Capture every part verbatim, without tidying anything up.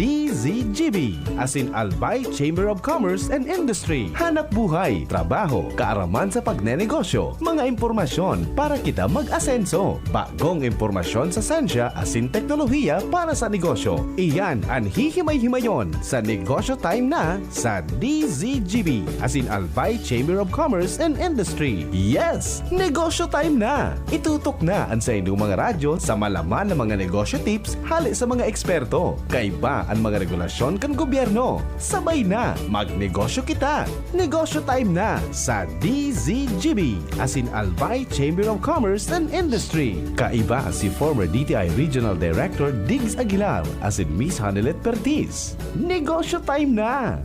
D Z G B, asin Albay Chamber of Commerce and Industry. Hanap buhay, trabaho, kaaraman sa pagnenegosyo, mga impormasyon para kita mag-asenso. Bagong impormasyon sa sensya asin teknolohiya para sa negosyo. Iyan an hihimay-himayon sa Negosyo Time na sa D Z G B, asin Albay Chamber of Commerce and Industry. Yes! Negosyo Time na! Itutok na an saindong mga radyo sa malaman na mga negosyo tips hale sa mga eksperto. Kaiba an mga regulasyon kan gobyerno. Sabay na, magnegosyo kita! Negosyo Time na sa D Z G B, asin Albay Chamber of Commerce and Industry. Kaiba si former D T I Regional Director Diggs Aguilar asin Miss Hanelet Pertiz. Negosyo Time na!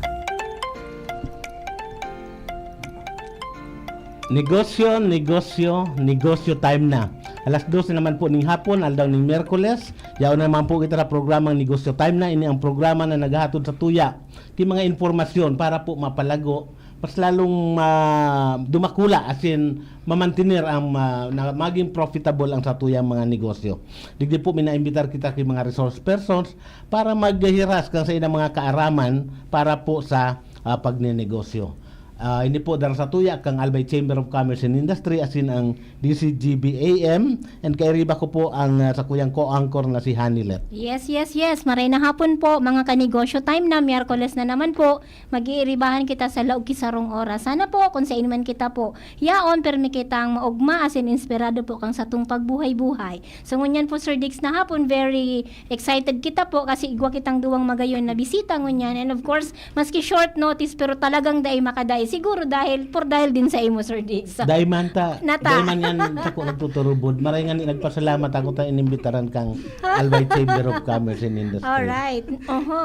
Negosyo, negosyo, negosyo time na. Alas dose naman po ning hapon, aldaw ning Miyerkules. Yaon naman po kita sa programang Negosyo Time na. Ini ang programa na naghahatod sa tuya ki mga impormasyon para po mapalago, mas lalong ma-, dumakula, asin mamantener ang ma-, na maging profitable ang satuyang mga negosyo. Digdi po, minaimbitar kita ki mga resource persons para maghiras kan saindang mga kaaraman para po sa, ah, pagnenegosyo. Ah, ini po dara sa tuya kang Albay Chamber of Commerce and Industry asin ang D Z G B A M, and kairiba ko po ang, ah, sakuyang co-anchor na si Hanilet. Yes, yes, yes. Maray na hapon po, mga kanegosyo. Time na, Miyerkules na naman po. Mag-iiribahan kita sa laog ki sarong oras. Sana po, kung sain man kita po yaon, permi kitang maogma asin inspirado po kang satong pagbuhay-buhay. So, ngunyan po, Sir Diggs, na hapon, very excited kita po kasi igwa kitang duwang magayon na bisita ngunyan. And of course, maski short notice, pero talagang dai makadai. Siguro dahil, por dahil din sa imo, Sir Diggs. Dai man ta, Nata. Dai man yan sa ko nagtuturubod. Maray nga ni nagpasalamat ako ta inimbitaran kang Albay Chamber of Commerce and Industry. Alright. Oho.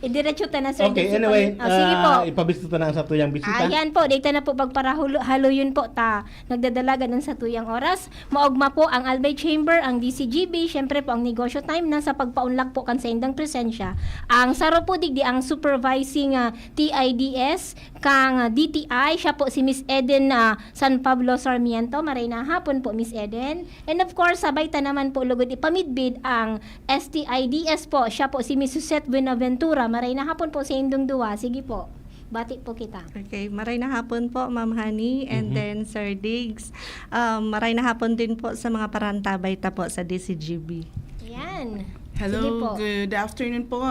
Idiretso ta na, Sir Okay, Diggs. anyway, Oh, sige po. ah, ipabisto ta na ang satuyang bisita. Ayan po, dito na po pagparahulo-, haluyon po ta. Nagdadalagan ang satuyang oras. Maogma po ang Albay Chamber, ang D Z G B, syempre po ang Negosyo Time na sa pagpaunlak po kan saindang presensya. Ang saro po digdi ang supervising, ah, T I D S kang, ah, D T I, siya po si Miss Eden, ah, San Pablo Sarmiento. Maray na hapon po, Miss Eden. And of course, sabay ta naman po lugod ipamidbid ang S T I D S po. Siya po si Miss Suzette Buenaventura. Maray na hapon po sa indong duwa. Sige po. Bati po kita. Okay, maray na hapon po, Ma'am Honey, and Mhm. then Sir Diggs. Um, maray na hapon din po sa mga parantabay ta po sa D Z G B. Yan. Hello, Sige po. Good afternoon po,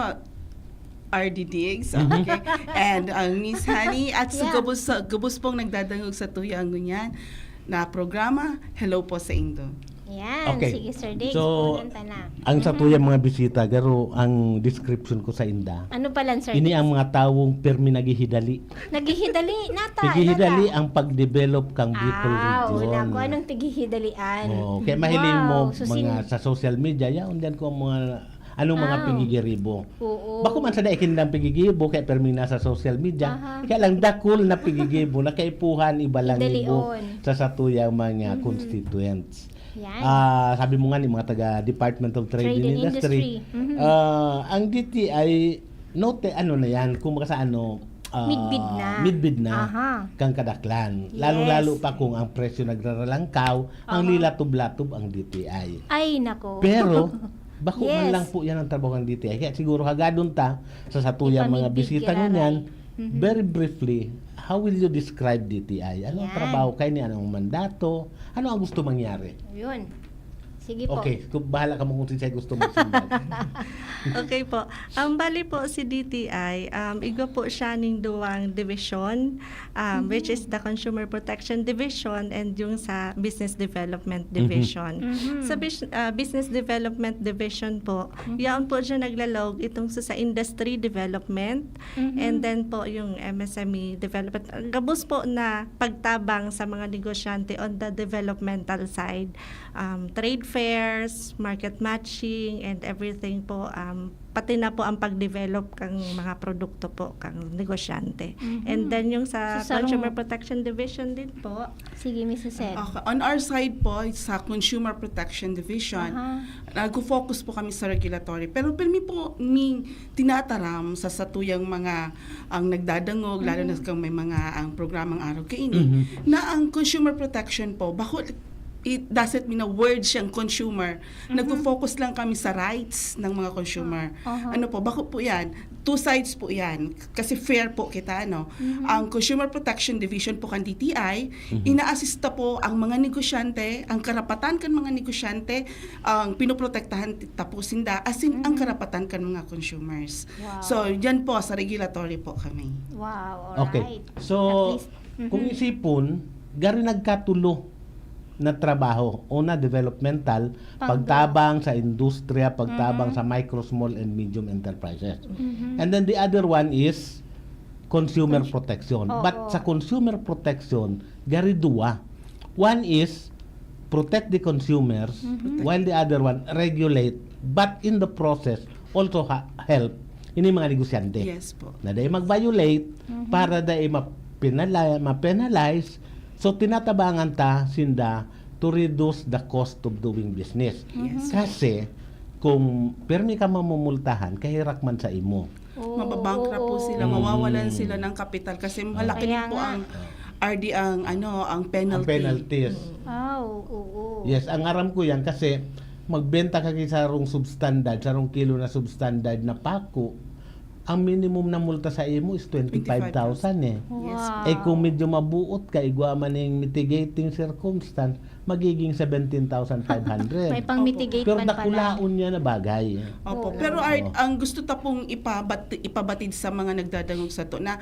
R D Diggs. Mhm. Okay. And ang Miss Honey, at sa Yeah. gabos, sa gabos pong nagdadangog sa tuyang ngunyan na programa, hello po sa indo. Yan. Okay. Sige, Sir Diggs, So, punan ta na. ang Mhm. satuyang mga bisita, garo, ang description ko sa inda. Ano pala, Sir Ini Diggs? ang mga tawong permi naghihidali. Naghihidali, nata, Naghihidali nata. ang pagdevelop kang Bicol Ah, region. wala ko. Anong paghihidalian? Oo, kaya mahiling Wow, mo so mga sin- sa social media, yaon diyan ko ang mga, anong mga Ah. pigigiribo. Oo. Bako man sa dai kindang pigigiribo, kaya permi na sa social media. Aha. Kaya lang dakul na pigigiribo na kaipuhan, iba lang Idalion. ibo sa satuyang mga Mhm. constituents. Yan. Ah, sabi mo nga ni mga taga Department of Trade Trade and and Industry. Industry. Mhm. Ah, ang D T I, note, ano na yan, kumbaga sa ano, ah, Midbid na. midbid na Aha. kang kadaklan. Yes. Lalong-lalo pa kung ang presyo nagraralangkaw, ang Aha. lilatob-latob ang D T I. Ay, nako. Pero, bako man Yes. lang po yan ang trabaho ng D T I. Kaya siguro hagadon ta sa satuyang mga Ipamidbid bisita kiraray. ngunyan, Mhm. very briefly, how will you describe D T I? Anong Yan. trabaho kayo ni? Anong mandato? Ano ang gusto mangyari? Yun. Sige po. Okay, kung bahala ka mo kung siya gusto magsimbag. Okay po. Ang bali po si D T I, um, igwa po siya ning duwang division, um, which Mhm. is the Consumer Protection Division and yung sa Business Development Mhm. Division. Mhm. Sa bis-, ah, Business Development Division po, Mhm. yaon po siya naglalaog itong sa, sa industry development, Mhm. and then po yung M S M E development. Ang gabos po na pagtabang sa mga negosyante on the developmental side. Um, trade fairs, market matching, and everything po. Um, pati na po ang pag-develop kang mga produkto po, kang negosyante. Mhm. And then yung sa So, sarong Consumer Protection Division din po. Sige, Miss Suzette. Okay. On our side po, sa Consumer Protection Division, Aha. nagfo-focus po kami sa regulatory. Pero permi po ming tinataram sa satuyang mga ang nagdadangog, lalo na Mhm. kung may mga ang programang araw kaini, Mhm. na ang consumer protection po, bako it doesn't mean na word siyang consumer. Mhm. Nagfo-focus lang kami sa rights ng mga consumer. Aha. Ano po, bako po yan. Two sides po yan. Kasi fair po kita, ano. Mhm. Ang Consumer Protection Division po kan D T I, Mhm. inaasista po ang mga negosyante, ang karapatan kan mga negosyante, ang pinoprotektahan ta po sinda, as in, ang Mhm. karapatan kan mga consumers. Wow. So, yan po, sa regulatory po kami. Wow, Okay. Alright. So, At least, mhm. kung isipon, gari nagkatulo na trabaho. Una, developmental, Pang- pagtabang sa industriya, pagtabang Mhm. sa micro, small, and medium enterprises. Mhm. And then the other one is consumer Cons- protection. Oo. But sa consumer protection, gari duwa. One is protect the consumers, Mhm. while the other one regulate, but in the process also ha- help ini mga negosyante. Yes po. Na dai mag-violate Mhm. para dai mapenali- ma-penalize. So tinatabangan ta sinda to reduce the cost of doing business. Yes. Kasi kung permi ka mamumultahan, kahirak man sa imo. Oo, Mababankrupt po oo. sila, Mm. mawawalan sila ng kapital kasi malaki Kaya din po nga. ang R D, ang ano, ang Ang penalty. penalties. Ah, oo, oo. Yes, ang aram ko yan kasi magbenta ka ki sarong substandard, sarong kilo na substandard na pako, ang minimum na multa sa imo is twenty-five thousand eh. Wow. Yes. Eh kung medyo mabuot ka, igwa man ning mitigating circumstance, magiging seventeen thousand five hundred. May pang-mitigate Pero man pala. Dakulaon niya na bagay. Opo. Oo. Pero Art, Oo. ang gusto ta pong ipabat- ipabatid sa mga nagdadangog sa to na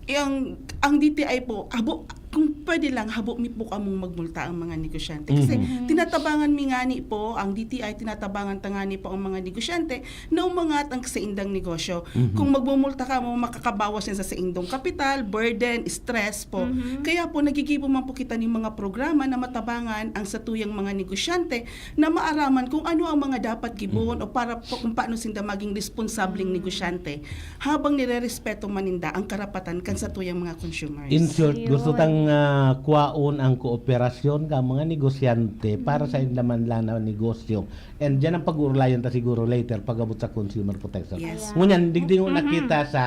ang, ang D T I po, habo, kung pwede lang, habo mi po kamong magmulta ang mga negosyante. Kasi Mhm. tinatabangan mi ngani po, ang D T I, tinatabangan ta ngani po ang mga negosyante na umangat ang saindang negosyo. Mhm. Kung magmumulta ka mo, makakabawas yan sa saindong kapital, burden, stress po. Mhm. Kaya po, nagigibo man po kita ning mga programa na matabangan ang satuyang mga negosyante na maaraman kung ano ang mga dapat gibohon Mhm. o para po kung paano sinda maging responsableng Mm. negosyante habang nirerespeto man ninda ang karapatan kan satuyang mga consumers. In short, Ayun. gusto tang ah, kwaon ang kooperasyon ka mga negosyante para sa Mm. inda man lang na negosyo. And dyan ang pag-uurlayan ta siguro later pag-abot sa consumer protection. Yes. Ayan. Ngunyan, digdi mo Mhm. nakita sa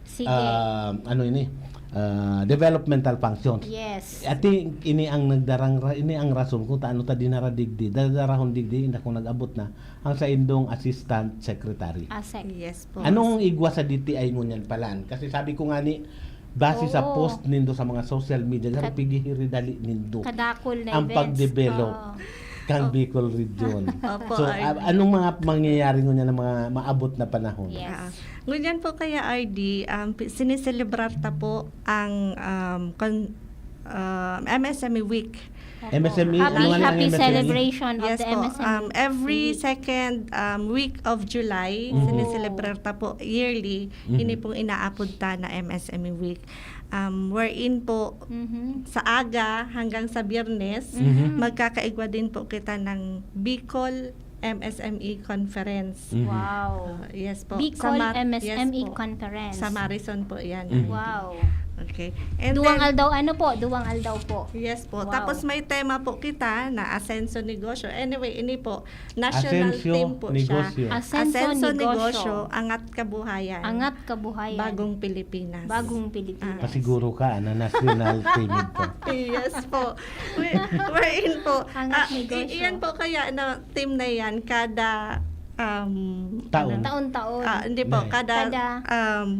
Sige. ah, ano ini? Ah, developmental functions. Yes. Ati ini ang nagdarang ra- ini ang rason kung taano ta dinara digdi, dadarahon digdi inda kung nag-abot na ang saindong assistant secretary. Asek. Yes po. Anong igwa sa D T I ngunyan palan? Kasi sabi ko nga ni, base sa Oo. post nindo sa mga social media, Kat- garo pigihiri dali nindo Kadakol na ang events. Pagdevelop Oo. kang Oh. Bicol Region. Opo, So, Arnie. a- anong mga mangyayari ngunyan ng mga maabot na panahon? Yes. Ah, ngunyan po kaya, R D, um, pi- siniselebrar ta po ang um, con- um, M S M E Week. Opo. M S M E, Happy, ano nga ang happy M S M E? celebration of Yes the po. M S M E Um, every Week. second um, week of July, Mhm. siniselebrar ta po yearly. Mhm. Ini pong inaapod ta na M S M E Week. Um, wherein po, Mhm. sa aga hanggang sa Biyernes, Mhm. magkakaigwa din po kita ng Bicol M S M E Conference. Mhm. Wow. Uh, yes po. Bicol Mar- M S M E yes po. Conference. Sa Marison po yan. Mhm. Wow. Okay. And Duwang then, aldaw, ano po? Duwang aldaw po. Yes po. Wow. Tapos may tema po kita na Asenso Negosyo. Anyway, ini po, national Asenso theme po Negosyo. siya. Asenso Negosyo. Angat Kabuhayan. Angat Kabuhayan. Bagong Pilipinas. Bagong Pilipinas. Ah, pasiguro ka, na national theme ito. Yes po. We- Wherein po, Angat ah, i- Negosyo. iyan po kaya na theme na yan kada um, Taon. ano? Taon-taon. Ah, hindi po, Nay. kada, Kada um,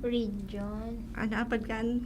Region. ano apad kan?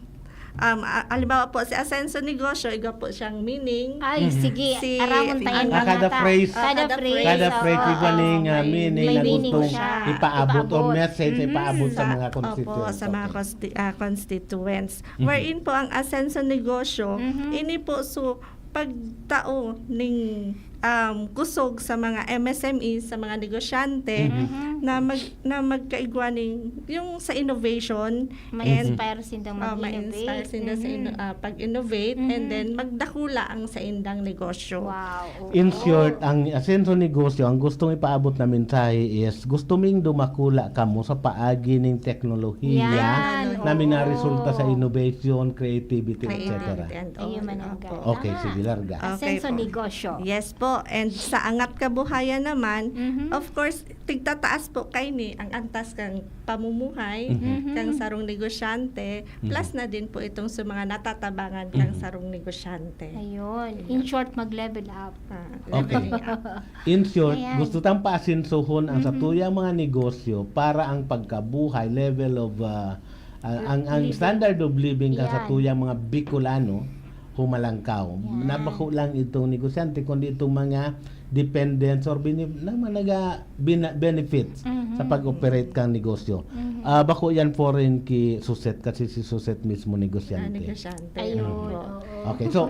Um, a- halimbawa po, si Asenso Negosyo, iga po siyang meaning. Ay, Mhm. sige. Si- Aramon tayo Ang mga kada ta- phrase. Kada Kada phrase. Kada Oo. phrase, iba Oo, ni nga may- meaning May na meaning gustong siya. ipaabot o Ipaabot. message na Mhm. ipaabot sa Sa- mga Opo, constituents. sa mga Okay. consti- ah, constituents. Mhm. Wherein po ang Asenso Negosyo, Mhm. ini po so pagtao ning um, kusog sa mga M S M Es, sa mga negosyante, Mhm. na mag na magkaigwa ning yung sa innovation and Ma-inspire sindang oh, mag-innovate. ma-inspire sinda sa ino- Mhm. ah, pag-innovate and Mhm. then magdakula ang sa indang negosyo. Wow. Oo. In short, ang Asenso Negosyo, ang gustong ipaabot na mensahe is gusto ming dumakula kamo sa paagi ning teknolohiya Yan, na oo. minaresulta sa innovation, creativity, Creativity et cetera. and all. Ayun man ang Opo. ganda. Okay, sige, larga. Okay Asenso po. Negosyo. Yes po. And sa angat kabuhayan naman, Mhm. of course, tigtataas po kaini ang antas kang pamumuhay, Mhm. kang Mhm. sarong negosyante, Mhm. plus na din po itong sa mga natatabangan kang Mhm. sarong negosyante. Ayun. In short, mag-level up. Ah, Okay. leveling up. In short, Ayan. gusto tang paasensohon ang Mhm. satuyang mga negosyo para ang pagkabuhay, level of, ah, ah, ang, ang Living. Standard of living kan Yan. satuyang mga Bicolano, humalangkaw. Yan. Na bako lang itong negosyante, kundi itong mga dependents or bene-, na mga naga-, bina-, benefits Mhm. sa pag-operate kang negosyo. Mhm. Ah, bako yan foreign ki Suset, kasi si Suset mismo Ah, negosyante. Negosyante. Ayun. Opo. Oo. Okay, so,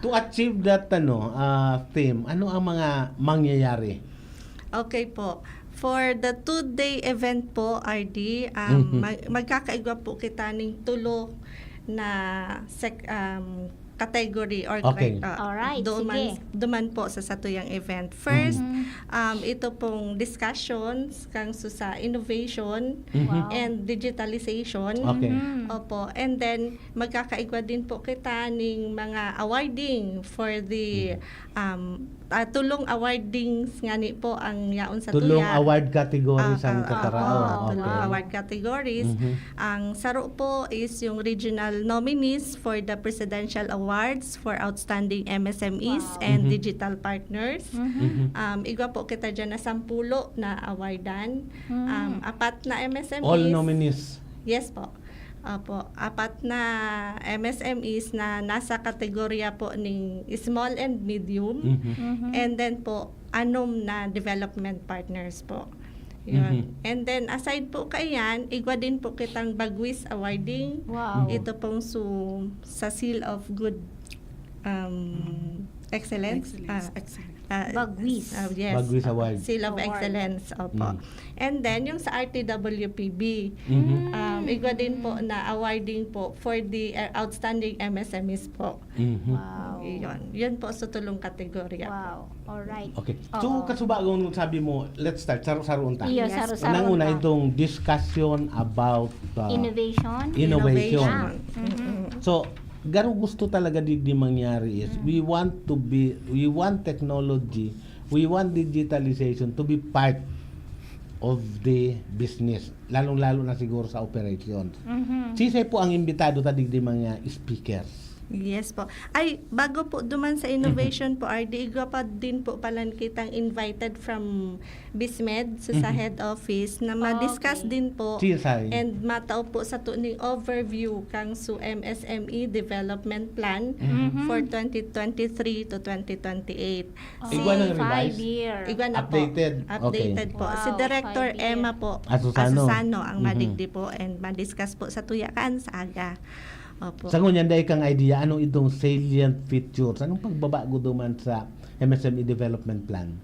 to achieve that, ano, ah, theme, ano ang mga mangyayari? Okay po. For the two-day event po, R D, um, Mhm. mag- magkakaigwa po kita ning tulo na sec- um, category or Okay. cri- ah, Alright, duman, sige. duman po sa satuyang event. First, Mhm. um, ito pong discussions kang su- sa innovation Mhm. Wow. and digitalization. Okay. Mhm. Opo. And then, magkakaigwa din po kita ning mga awarding for the, um, ah, tulong awardings ngani po ang yaon sa Tulong tuya. award category Ah, sa ah, katarao. ah, Okay. Tulong award categories. Mhm. Ang saro po is yung regional nominees for the Presidential Awards for Outstanding M S M Es Wow. and Mhm. Digital Partners. Mhm. Mhm. Um, igwa po kita dyan na sampulo na awardan. Mm. Um, apat na M S M Es. All nominees. Yes po. Opo. Apat na M S M Es na nasa kategorya po ning small and medium. Mhm. Mhm. And then po, anom na development partners po. Yun. Mhm. And then, aside po kaiyan, igwa din po kitang Bagwis Awarding. Wow. Ito pong su- sa Seal of Good um, Excellence. Excellence. Ah, Excellence. ah, Bagwis. ah, yes. Bagwis Award. Seal of Award. Excellence. Opo. Mm. And then, yung sa R T W P B, Mhm. um, igwa din po na awarding po for the uh, outstanding M S M Es po. Mhm. Wow. Yun. Yun po sa tulong kategorya po. Wow. Alright. Okay. Oo. So, kasubagon sabi mo, let's start. Saro-saroon ta. Iyo, Yes. saro-saro Unang una, ta. Itong discussion about uh, Innovation. innovation. Mhm. So, garo gusto talaga digdi mangyari is Mm. we want to be, we want technology, we want digitalization to be part of the business, lalong-lalo na siguro sa operations. Mhm. Sisay po ang imbitado ta digdi mga speakers? Yes po. Ay, bago po duman sa innovation po, R D, igwa pa din po palan kitang invited from BISMED, so sa Mhm. head office, na ma-discuss Okay. din po Sisay? and matao po sa tuning overview kang su M S M E Development Plan Mhm. for twenty twenty-three to twenty twenty-eight. Oh, Igwa ng five revise? year. Igwa na Updated? po. Updated po. Okay. Si Wow, Director five year. Emma po, Asusano. Asusano ang Mhm. madigdi po and ma-discuss po sa tuya kaan sa aga. Opo. Sa ngunyan, dahil kang idea, anong itong salient features? Anong pagbabago duman sa M S M E Development Plan?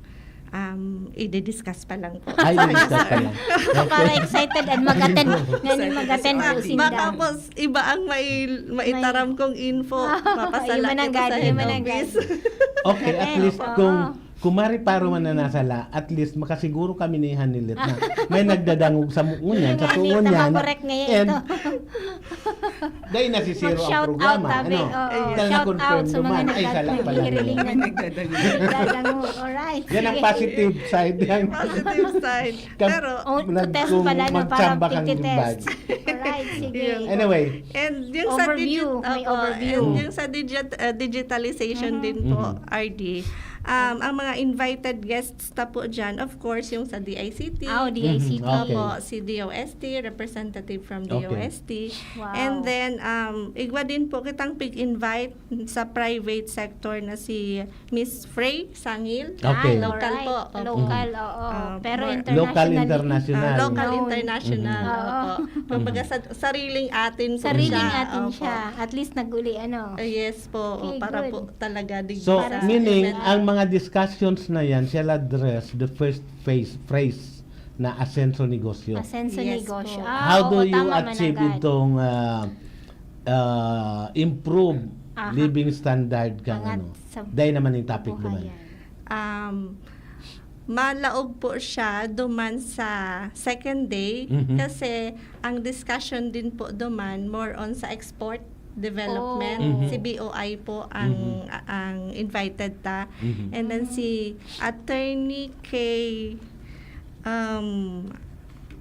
Um, i-discuss pa lang po. Ay, i-discuss pa lang. Para excited and mag-attend. Ngayon mag-attend po Baka sinda. po, iba ang may, maitaram kong info. Papasala Iba nang kita sa gadi, head iba nang office. gadi. Okay, at Correct. least Oo. kung, kung mariparo man na nasala, at least makasiguro kami ni Hanilet na may nagdadangog sa mu-, ngunyan, sa Nga, tuon Nita, yan. correct ngayon And ito. dahil nasisiro ang Mag-shout out programa. tabi. Ano? Oo, Dahil shout out na-confirm sa mga naman. Ay, nagdad- sala pala. naghihiriling na May nagdadangog. nagdadangog. Alright. Yan ang Sige. Positive side. Yan. Positive side. Kap- Pero, Oh, nag- test kung pala, no, para magtsamba kang tititest. bag. Alright, sige. Yun. Anyway. And yung sa Overview, digit, may opo, overview. And yung sa digit, uh, digitalization Mhm. din po, Mhm. R D, um, ang mga invited guests ta po dyan, of course, yung sa D I C T. Ah, oh, D I C T. Mhm, okay. Opo, si D O S T, representative from Okay. D O S T. Wow. And then, um, igwa din po kitang pig-invite sa private sector na si Miss Frey Sangil. Okay. Local Alright. po. Opo. Local, oo. Ah, Pero more- international. Local, international. Ah, local, Known. international. Mhm. Oo. Opo. Kumbaga, sa, sariling atin po Sariling siya. atin Opo. siya. At least nag-uli, ano. Ah, yes po. Okay, Para good. Po talaga digdi So, sa meaning, event. ang mga discussions na yan shall address the first phase, phrase na asenso negosyo. Asenso Yes negosyo. po. Ah, How do oo, you tama man achieve agad. itong ah, ah, improve Aha. living standard kang Angat ano? sa Dahil naman yung topic buhayan. naman. Um, malaog po siya duman sa second day Mhm. kasi ang discussion din po duman more on sa export Development, Oh. Mhm. si B O I po ang Mhm. ang invited ta. Mhm. And then si Attorney K, um,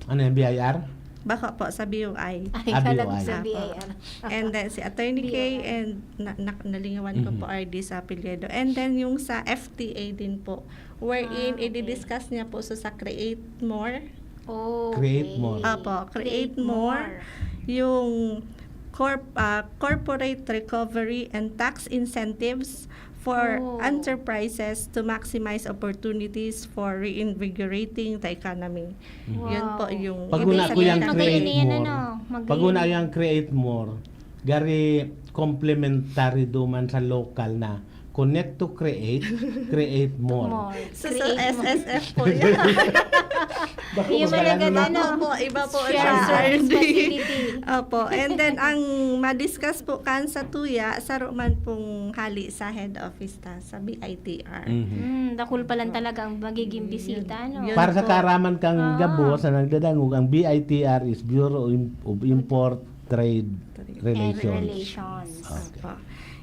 Ano yan, B I R? Baka po sa B O I. Ay, Ah, kala B O I. ko sa B I R. And then si Attorney K B O I. And na, na, nalingawan ko Mhm. po R D sa apelyido. And then yung sa F T A din po, wherein Ah, okay. i-discuss niya po so sa Create More. Oh, Create okay. more. Opo, Create More. Yung corp, ah, corporate recovery and tax incentives for Oh. enterprises to maximize opportunities for reinvigorating the economy. Wow. Yun po yung Pag ibig una ko sabihin yung ng create Magayon yan, more. Ano? Magayon. Pag una yung create more, gari complementary duman sa local na connect to create, create more. More. So, so Create S more. S F po yun. Bako Yung magkalalim malaga ako. ano? Opo, iba po Share siya. service facility. Opo. And then, ang madiscuss po kan sa tuya, saro man pong hali sa head office ta, sa B I T R. Mhm. Hmm, dakul pa lang talaga ang magiging Yun. bisita, no? Yun. Para sa po. kaaraman kang Ah. gabos na nagdadangog, ang B I T R is Bureau of Im- of Import Trade Trade. Relations. Relations. Okay. Opo.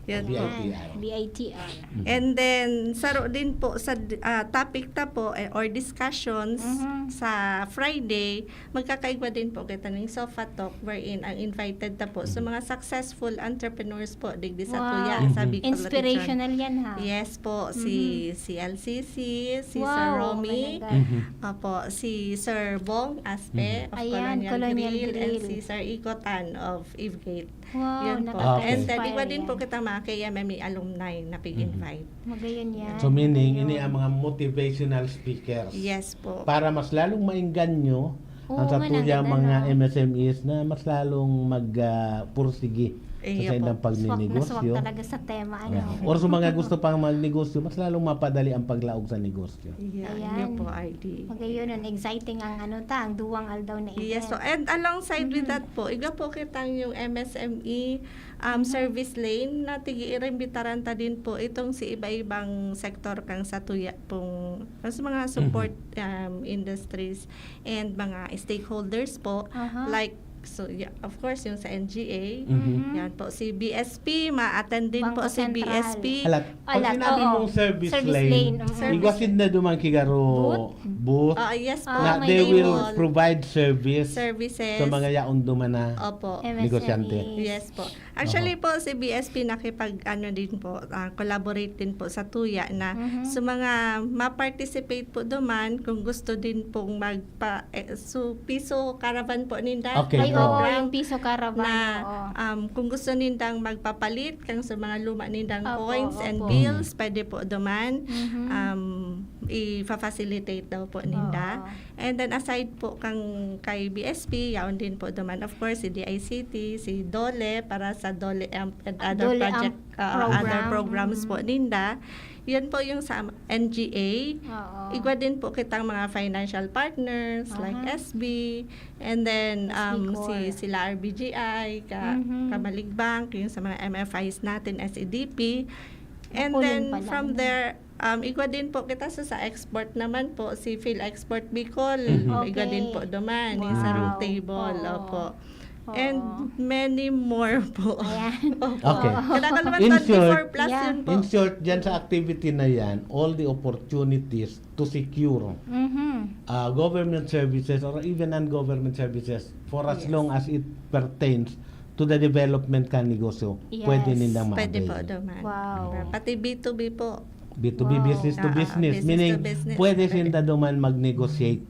Yun B I T R. po. Yan, B I T R. Mhm. And then, saro din po sa ah, topic ta po eh, or discussions Mhm. sa Friday, magkakaigwa din po kita ng sofa talk wherein ang invited ta po sa mga successful entrepreneurs po digdi sa Wow. tuya, sa Mhm. Bicol Region. Inspirational yan, ha? Yes po, si si L C C, si Sir Wow, Romy, talaga. Mhm. Opo, si Sir Bong Aspe Mhm. of Ayan, Colonial, Colonial Grill, and Grill. Si Sir Iko Tan of Eve Gate. Wow, Yun po. Ah, okay. And then, nakaka-inspire iba din po yan. Kita mga K M M A alumni na pig-invite. Magayon yan. So meaning, ini Magayon. Ang mga motivational speakers. Yes po. Para mas lalong maengganyo Oo, ang sa man, tuya ang ganda, mga no? M S M Es na mas lalong mag ah, pursigi sa Iyo po. saindang Swak na swak pagninegosyo. Talaga sa tema, ano? Ah, or sa mga gusto pang magnegosyo, mas lalong mapadali ang paglaog sa negosyo. Yeah, Ayan. yun po, R D. Magayon, exciting ang ano ta, ang duwang aldaw na event. Yes, so, and alongside with Mhm. that po, iga po kitang yung M S M E um, service lane na tigi-iimbitaran ta din po itong si iba-ibang sektor kang sa tuya pong sa mga support um, industries and mga stakeholders po Aha. like so yeah, of course yung sa N G A Mhm. yan po si B S P ma-attend din po Bangko si Sentral. B S P. Halat, pag Alat, sinabi oo. mong service Service lane, lane, mm. igwasin na duman kigaro booth, Ah, na may they will table. Provide service Services. Sa mga yaon duman na Opo. M S M Es. negosyante. Yes po. Actually po si B S P nakipag ano din po, ah, collaborate din po sa tuya na Mhm. sa mga ma-participate po duman kung gusto din pong magpa eh, so piso caravan po ninda Okay, Ay, oo. oo, yung piso caravan. na Oo. um, kung gusto nindang magpapalit kang sa mga luma nindang Opo, coins and opo. bills, pwede po duman Mhm. um, i-facilitate daw po ninda. Oo. And then aside po kang kay B S P, yaon din po duman of course si D I C T, si DOLE para sa DOLE amp and other DOLE project, amp uh, program. Other programs po Mm. ninda. Yun po yung sa N G A. Oo. Igwa din po kitang mga financial partners like Aha. S B and then S B um, Corps. si sila R B G I, ka, Mhm. Kamalig Bank, yung sa mga M F Is natin, S E D P. And Naku, then yun pala, from ano? there, um, igwa din po kita sa, sa export naman po, si Phil Export Bicol. Mhm. Igwa Okay. din po duman, yung sa Wow. round table. Oo. Opo. Oo. And many more po. Ayan. Opo. Okay. Kailangan naman In short, twenty-four plus Yeah. yun po. In short, dyan sa activity na yan, all the opportunities to secure Mhm. uh, government services or even non-government services for as Yes. long as it pertains to the development kan negosyo, Yes. pwede nindang ma-avail. Pwede po duman. Wow. Pati B two B po. B two B, Wow. business to Ah, business. business Meaning, to business. pwede Pwede. sinda duman mag-negotiate.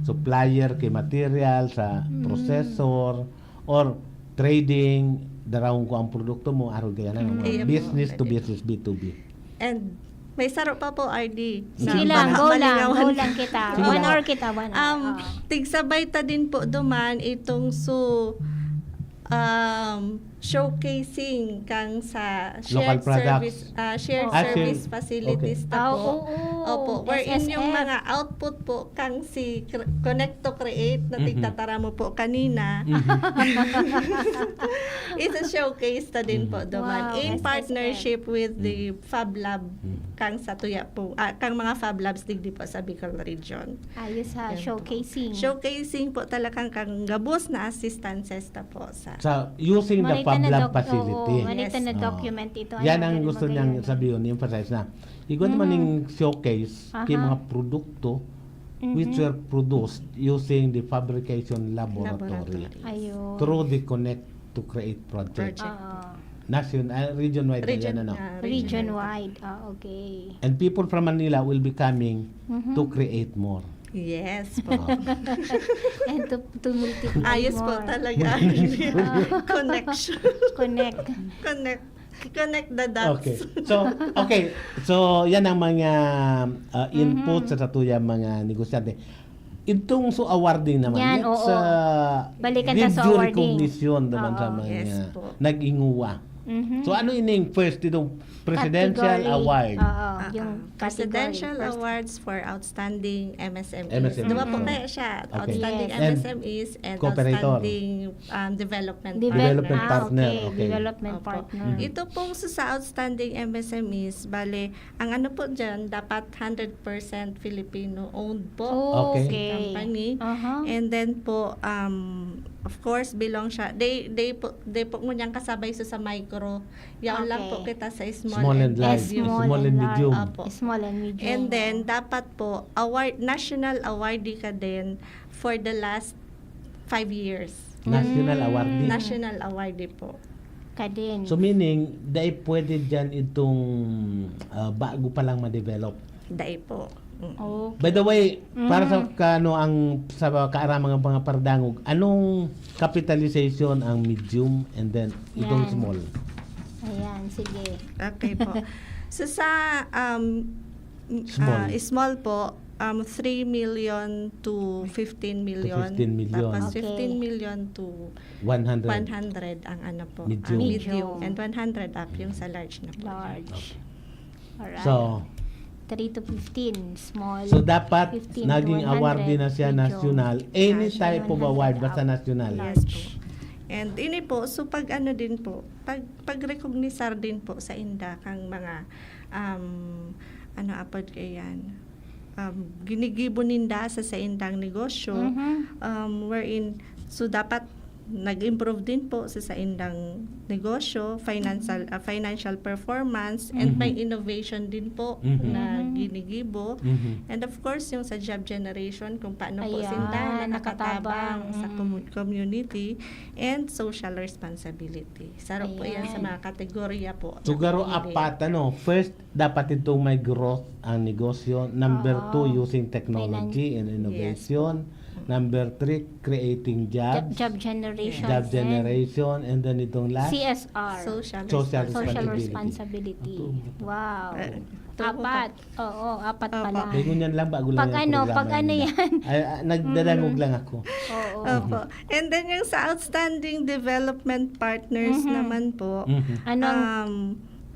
Supplier kay material, sa Mm. processor, or trading, darahon ko ang produkto mo, arog kaya na. Mm. Iya po, Business to pwede. Business, B two B. And may saro pa po, R D. Sige Na lang, baka go lang, malingawan. go lang kita. Sige One lang. hour kita, one hour. Um, Oo. tigsabay ta din po duman itong so um, showcasing kang sa Local shared products. service ah, shared Ah, service shared. facilities Okay. ta Ah, po. oo. Opo, wherein S S F. Yung mga output po kang si Cre- Connect to Create na Mhm. tigtatara mo po kanina. Mhm. Isa showcase ta din po Mhm. duman Wow, in S S F. Partnership with the Mhm. Fab Lab Mhm. kang sa tuya po, ah, kang mga Fab Labs digdi po sa Bicol Region. Ayos ha, Yan po. Showcasing. Showcasing po talagang kang gabos na assistances ta po sa Sa using the Maray Fab na Lab doc-, facility. Oo, manita na Yes. document ito. Yan Ano, ang ganun, gusto magayon niyang na. Sabihin, emphasize na. Igwa naman Mhm. yung showcase, Aha. yung mga produkto which Mhm. were produced using the fabrication laboratory Laboratory. Ayun. through the Connect to Create project. Project. Oo. National, ah, region-wide na Region, yan, ano? ah, Region-wide. Ah, okay. And people from Manila will be coming Mhm. to create more. Yes po. Oo. And to, to multiply Ayos po more. Talaga. Connection. Connect. Connect. Connect the dots. Okay. So, okay. So, yan ang mga uh, input Mhm. sa satuyang mga negosyante. Itong so awarding naman, Yan, it's oo. uh, Balikan ta with sa due awarding. Recognition naman sa Oo. mga Yes po. nag-inguwa. Mhm. So, ano ining first itong presidential Category. award? Oo, Ah, yung ah. Presidential category, first. Awards for Outstanding M S M Es. M S M Es, Diba po oh. kaya siya? Okay. Outstanding Yes. And M S M Es and cooperator. Outstanding um, Development, Develop- Development ah, partner, okay. Okay. Development Opo. partner. Mhm. Ito pong sa, sa Outstanding M S M Es, bale, ang ano po dyan, dapat hundred percent Filipino-owned po. Oh, Okay. okay. Company. Aha. And then po, um, of course, belong siya. They, they po, they po ngunyan kasabay sa, sa micro. Yaon lang po Okay. Kita sa small, Small and and large. medium. Small and medium. Opo. Small and medium. And then, dapat po, award, national awardee ka din for the last five years. National Mm. awardee. National awardee po. Ka din. So, meaning, dai pwede dyan itong uh, bago pa lang ma-develop. Dai po. Mm. Okay. By the way, para sa Mm. kano ang sa kaarang mga pardangog, anong capitalization ang medium and then itong Yan. Small? Ayan, sige. Okay po. So sa um, Small. ah, small po, um, three million to fifteen million. To fifteen million. Tapos Okay. fifteen million to One hundred. one hundred ang ano po. Medium. Ang Medium. medium. And one hundred up yung sa large na po. Large. Alright. So, Three to fifteen, small. So dapat fifteen to naging one hundred, awardee na siya medyo national. Any National. type of award, basta national. Yes po. And ini po, so pag ano din po, pag pagrecognisar din po sa inda kang mga um, ano apod kayan, um, ginigibo ninda sa saindang negosyo, Mhm. um, wherein, so dapat nag-improve din po sa saindang negosyo, financial ah, financial performance, and Mhm. may innovation din po Mhm. na Mhm. ginigibo. Mhm. And of course, yung sa job generation, kung paano po Ayan, sinda na nakatabang. nakatabang sa Mm. commu- community and social responsibility. Saro po yan sa Ayan. mga kategorya po. So, garo na pinili. Apat, ano, first, dapat itong may growth ang negosyo. Number Oo. two, using technology and Finan- innovation. Number three, creating Job, jobs. job generation. Job and generation. And then itong last, C S R. Social, Social Social responsibility. Responsibility. Ito, Wow. Eh, ito po. Apat. Oo, apat Opo. pala. Kaya ngunyan lang, bago lang Pag yung ano, programa pag ano nila. yan? Ay, ah, nagdadangog Mm. lang ako. Oo. Opo. And then yung sa outstanding development partners Mhm. naman po, Mhm. Anong um,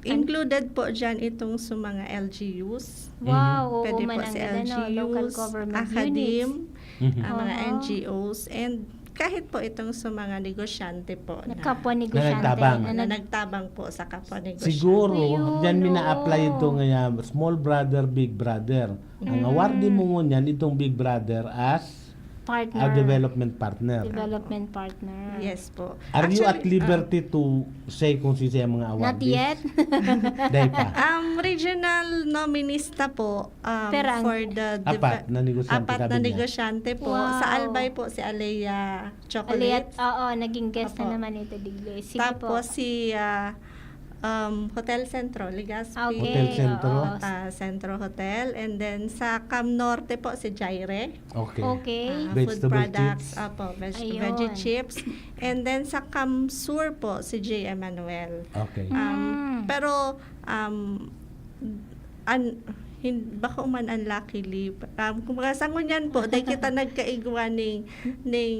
included po dyan itong sa mga L G Us. Wow, oo Pwede man po ang si ganda, no? Local L G Us, government Academe, units. Mhm. ang mga Aha. N G Os, and kahit po itong sa mga negosyante po na Nagkapwa Na negosyante nagtabang. na na nag- nagtabang po sa kapwa negosyante. Siguro, Ayun, dyan may oo. na-apply ito nga small brother, big brother. Ang Mm. awardee mo ngunyan, itong big brother as Partner. a development partner. Development partner. Yes po. Are you at Actually, liberty to say kung sino ang mga Not awardees? Yet? Dahil pa. Um, regional nominista po um, Pero ang for the Apat deve- na negosyante, apat sabi na niya. Negosyante po. Wow. Sa Albay po si Alea Aliyat, Chocolates. Oo, naging guest na Opo. Naman ito, Digle. Sige Tapos po. Si ah, um, Hotel Centro, Legazpi. Okay, Hotel Centro. Oo. Ah, Centro Hotel. And then sa Cam Norte po, si Jaire. Okay. Okay. Ah, Vegetable food products. chips. Opo, veg- Ayun. Veggie chips. And then sa Cam Sur po, si J. Emmanuel. Okay. Um, Mm. Pero, um, an, hin, bako man unluckily, um, kumbaga sa ngunyan po, dahil kita nagkaigwa ning, ning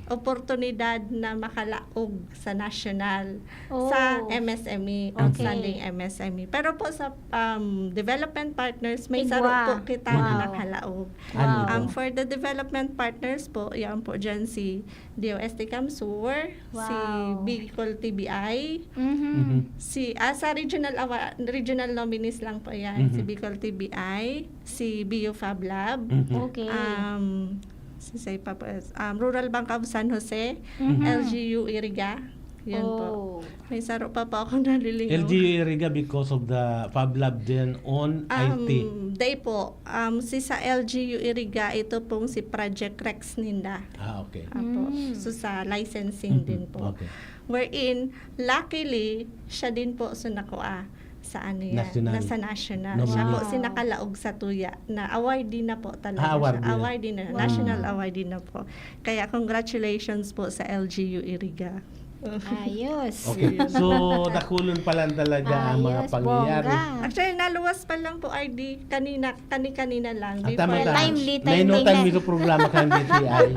oportunidad na makalaog sa national, Oh. sa M S M E, Okay. outstanding M S M E. Pero po sa um, development partners, may Igwa. saro po kita na Wow. nakalaog. Ano Wow. po? Um, for the development partners po, yan po dyan si D O S T CamSur, si Wow. Bicol T B I, Mhm. Mhm. si, ah, sa regional awa- regional nominees lang po yan, Mhm. si Bicol T B I, si B U Fab Lab, Mhm. Okay. um, si say pa po, um, Rural Bank of San Jose, Mhm. L G U Iriga, Yan po. Oh. May saro pa po ako nalilingaw. L G U Iriga because of the Fab Lab din on I T. Um, day po, um, si sa L G U Iriga, ito pong si Project Rex ninda. Ah, okay. Apo. Mm. So sa licensing din po. Okay. Wherein, luckily, siya din po so nakuha sa ano yan, National. nasa national. Nominee. Siya po Wow. si nakalaog sa tuya na awardee na po talaga Ah, awardee siya. na. Awardee na, Wow. national awardee na po. Kaya congratulations po sa L G U Iriga. Ayos. Okay. So, dakulon pa lang talaga ang mga Ayos, pangyayari. bongga. Actually, naluwas pa lang po, R D, kanina, kani-kanina lang. Ah, before tama, tama. lunch. Timely, May no timely time na. May programa kang D T I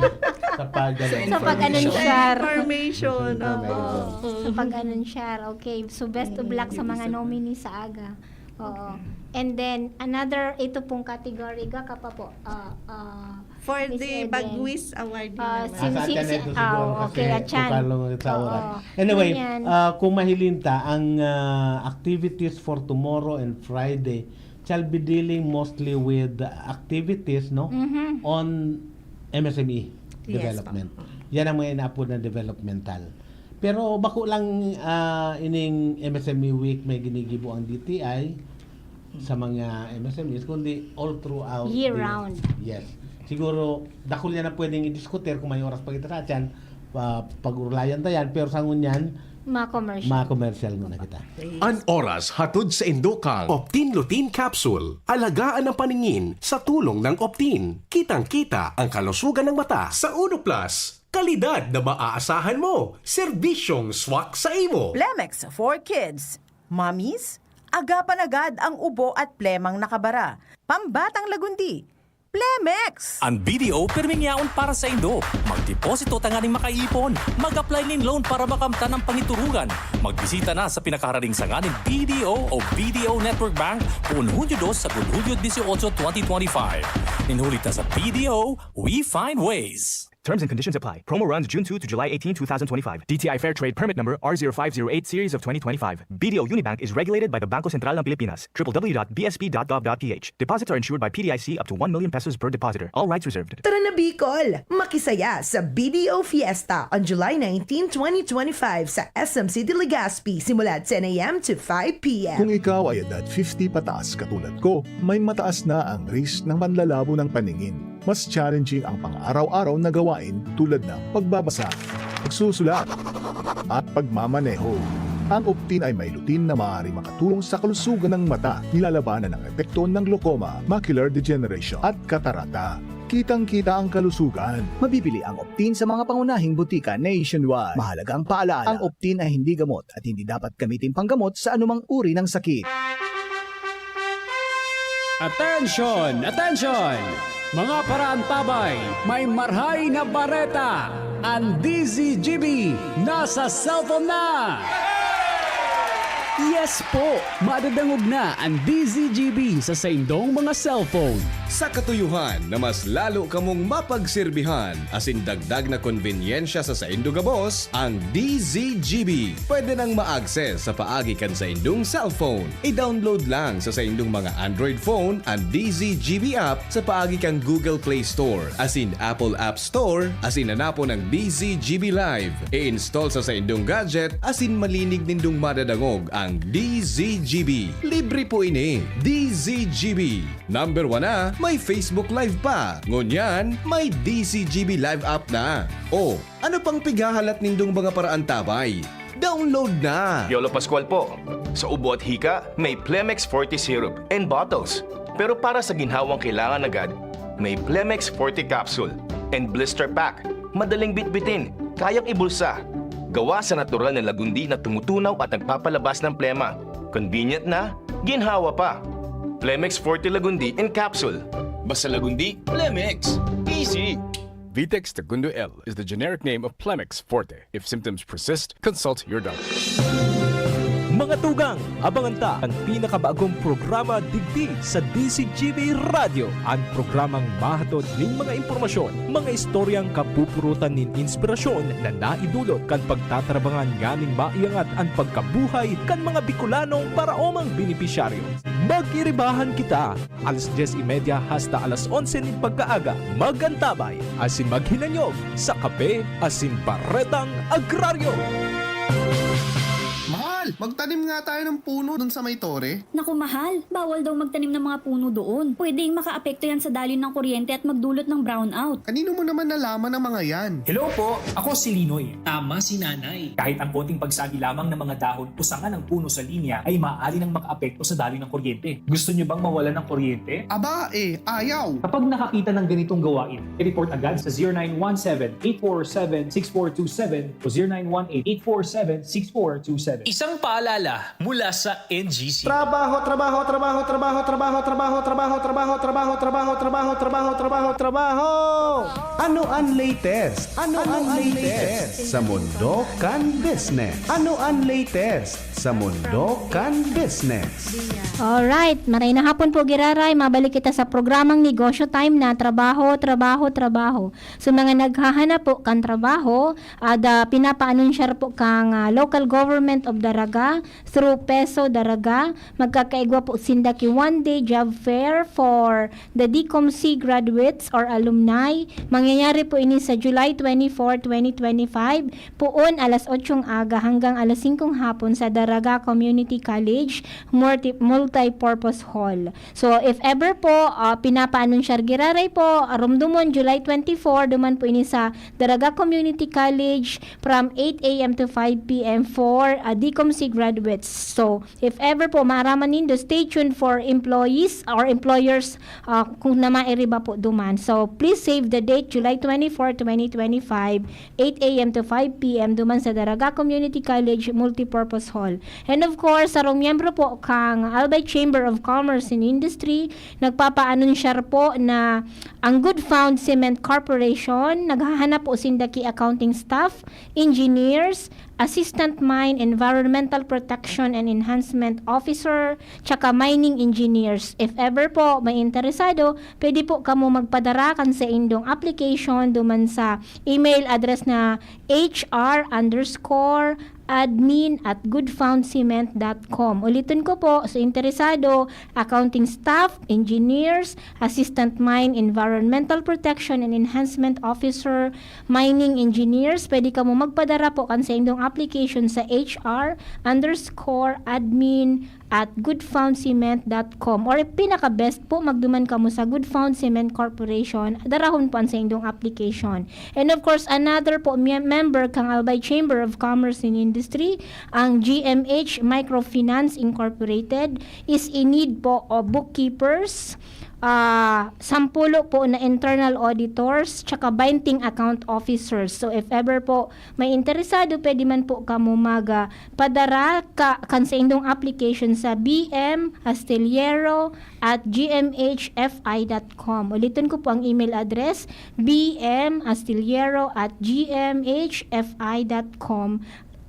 sa pag Sa pag-anunsyo. Share. Information. Information. Oo. Oo, sa pag-anunsyo. Okay, so best of luck sa mga nominee sa aga. Oo. And then, another, ito pong category, ga ka pa po. Ah, ah, For Miss the Eden. Bagwis Award din Ah, naman. Sim- Asa sim- ka si- na ito ah, siguro okay, kasi Achan. kung kalong sa oras. Oo. Anyway, Ganyan. ah, kung mahiling ta, ang ah, activities for tomorrow and Friday shall be dealing mostly with activities, no? Mhm. On M S M E Yes, development. po. Yan ang mga inaapod na developmental. Pero bako lang ah, ining M S M E Week may ginigibo ang D T I sa mga M S M Es, kundi all throughout. Year the- round. Yes. Siguro, dakul yan na pwedeng i-discutir kung may oras pa kita sa atyan, pa, pag-urlayan ta yan, pero sa ngunyan, Mga commercial. mga commercial muna kita. An oras hatod sa indokang Optin Lutein Capsule. Alagaan ang paningin sa tulong ng Optin. Kitang-kita ang kalusugan ng mata. Sa Uno Plus, kalidad na maaasahan mo. Serbisyong swak sa imo. Plemex for Kids. Mommies, agapan agad ang ubo at plemang nakabara. Pambatang lagundi. Plemex! An B D O pirming yaon para saindo. Magdeposito tanganing makaipon. Mag-apply nin loan para makamtan an pangiturugan. Magbisita na sa pinakaharaning sanga nin B D O o B D O Network Bank poon Hunyo dos sagkod Hunyo dieciocho, twenty twenty-five. Nin huli ta sa B D O, we find ways. Terms and conditions apply. Promo runs June two to July eighteen, two thousand twenty-five. D T I Fair Trade Permit Number R zero five zero eight Series of twenty twenty-five. B D O Unibank is regulated by the Bangko Sentral ng Pilipinas. W W W dot B S P dot gov dot P H. Deposits are insured by P D I C up to one million pesos per depositor. All rights reserved. Tara na, Bicol! Makisaya sa B D O Fiesta on July nineteen, twenty twenty-five sa S M City Legazpi simula ten a.m. to five p.m. Kung ikaw ay edad fifty pataas katulad ko, may mataas na ang risk ng panlalabo ng paningin. Mas challenging ang pang-araw-araw na gawain tulad ng pagbabasa, pagsusulat, at pagmamaneho. Ang Optin ay may lutein na maaaring makatulong sa kalusugan ng mata, nilalabanan ang epekto ng glaucoma, macular degeneration, at katarata. Kitang-kita ang kalusugan. Mabibili ang Optin sa mga pangunahing butika nationwide. Mahalagang paalala, ang Optin ay hindi gamot at hindi dapat gamitin panggamot sa anumang uri ng sakit. Attention! Attention! Mga paraantabay, may marhay na bareta! An D Z G B nasa cellphone na! Yes po! Madadangog na an D Z G B sa saindong mga cellphone. Sa katuyohan na mas lalo kamong mapagserbihan asin dagdag na konbenyensya sa saindo gabos, ang D Z G B pwede nang ma-access sa paagi kan saindong cellphone. I-download lang sa saindong mga Android phone an D Z G B app sa paagi kan Google Play Store asin Apple App Store asin hanapon ang D Z G B Live. I-install sa saindong gadget asin malinig nindong madadangog ang D Z G B. Libre po ini. D Z G B. Number one na, may Facebook Live pa. Ngunyan, may D Z G B Live app na. O, ano pang pighahalat nindong mga paraantabay? Download na! Yolo Pascual po. Sa ubo at hika, may Plemex Forte Syrup and bottles. Pero para sa ginhawang kailangan agad, may Plemex Forte Capsule and Blister Pack. Madaling bitbitin, kayang ibulsa. Gawa sa natural na lagundi na tumutunaw at nagpapalabas ng plema. Convenient na, ginhawa pa. Plemex Forte Lagundi in Capsule. Basta Lagundi, Plemex. Easy! Vitex Segundo L is the generic name of Plemex Forte. If symptoms persist, consult your doctor. Mga tugang, abangan ta an pinakabagong programa digdi sa D Z G B Radyo, an programang mahatod nin mga impormasyon, mga istoryang kapupurutan nin inspirasyon na naidulot kan pagtatarabangan nganing maiangat an pagkabuhay kan mga Bicolanong paraomang benepisyaryo. Mag-iribahan kita, alas dyes y media hasta alas onse nin pagkaaga. Mag-antabay asin maghinanyog sa Kape asin Baretang Agraryo. Magtanim nga tayo ng puno dun sa may tore. Naku, mahal, bawal daw magtanim ng mga puno doon. Pwedeng makaapekto yan sa daloy ng kuryente at magdulot ng brownout. Kanino mo naman nalaman ang mga yan? Hello po! Ako si Linoy. Tama si Nanay. Kahit ang konting pagsagi lamang ng mga dahon o sanga ng puno sa linya ay maaari nang makaapekto sa daloy ng kuryente. Gusto nyo bang mawalan ng kuryente? Aba eh, ayaw! Kapag nakakita ng ganitong gawain, i-report agad sa zero nine one seven, eight four seven, six four two seven o zero nine one eight, eight four seven, six four two seven. Isang paalala mula sa N G C. Trabaho, trabaho, trabaho, trabaho, trabaho, trabaho, trabaho, trabaho, trabaho, trabaho, trabaho, trabaho, trabaho, trabaho, trabaho. Ano ang latest? Ano ang latest sa mundo kan business? Ano ang latest sa mundo kan business? Alright, maray na hapon po giraray, mabalik kita sa programang Negosyo Time na Trabaho, Trabaho, Trabaho. So mga naghahanap po kan trabaho, ada pinapaanunsiyar po kang ah, Local Government of Daraga through PESO Daraga, magkakaigwa po sinda ki one-day job fair for the DCOMC graduates or alumni. Mangyayari po ini sa July twenty-four, twenty twenty-five, puon alas otsong aga hanggang alas singkong hapon sa Daraga Community College Multi- Multipurpose Hall. So, if ever po, ah, pinapaanunsiyar giraray po, rumdumon July twenty-four, duman po ini sa Daraga Community College from eight a.m. to five p.m. for ah, DCOMC graduates. So, if ever po maaraman nindo, stay tuned for employees or employers ah, kung na mairiba po duman. So, please save the date, July twenty-four, twenty twenty-five, eight a.m. to five p.m. duman sa Daraga Community College Multipurpose Hall. And of course, sarong miyembro po kang Albay Chamber of Commerce and Industry, nagpapaanunsyar po na ang Good Found Cement Corporation, naghahanap po sinda ki accounting staff, engineers, assistant mine, environmental protection and enhancement officer, tsaka mining engineers. If ever po may interesado, pwede po kamo magpadara kan saindong application duman sa email address na H R underscore admin at goodfoundcement dot com. Ulitin ko po, sa interesado, accounting staff, engineers, assistant mine, environmental protection and enhancement officer, mining engineers, pwede kamo magpadara po kan saindong application sa H R underscore admin at goodfoundcement dot com, or pinaka-best po, magduman kamo sa Good Found Cement Corporation, darahon po an saindong application. And of course, another po, mem- member kang Albay Chamber of Commerce and Industry, ang G M H Microfinance Incorporated is in need po of bookkeepers, ah, sampulo po na internal auditors, tsaka twenty account officers. So, if ever po may interesado, pwede man po kamo mag, ah, padara ka, kan saindong application sa B M Astillero at G M H F I dot com. Ulitin ko po ang email address, B M Astillero at G M H F I dot com.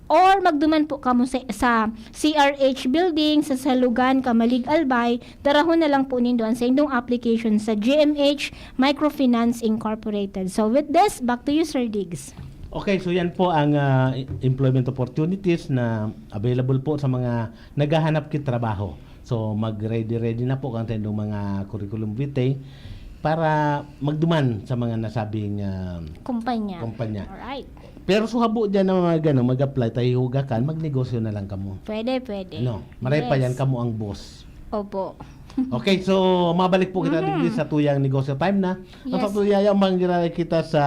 Or magduman po kamo sa, sa C R H Building, sa Salugan, Camalig, Albay, darahon na lang po nindo ang saindong application sa G M H Microfinance Incorporated. So with this, back to you, Sir Diggs. Okay, so yan po ang ah, employment opportunities na available po sa mga naghahanap ki trabaho. So mag-ready-ready na po kan saindong mga curriculum vitae para magduman sa mga nasabing ah, Kumpanya. Kumpanya. Alright. Pero so habo dyan na mga gano, mag-apply tayo, hugakan, magnegosyo na lang kamo. Pwede, pwede. No, maray pa Yes. yan kamo ang boss. Opo. Okay, so mabalik po kita Mhm. digdi sa tuyang negosyo time na. Ang Yes. sa tuya, yaw manggiraray kita sa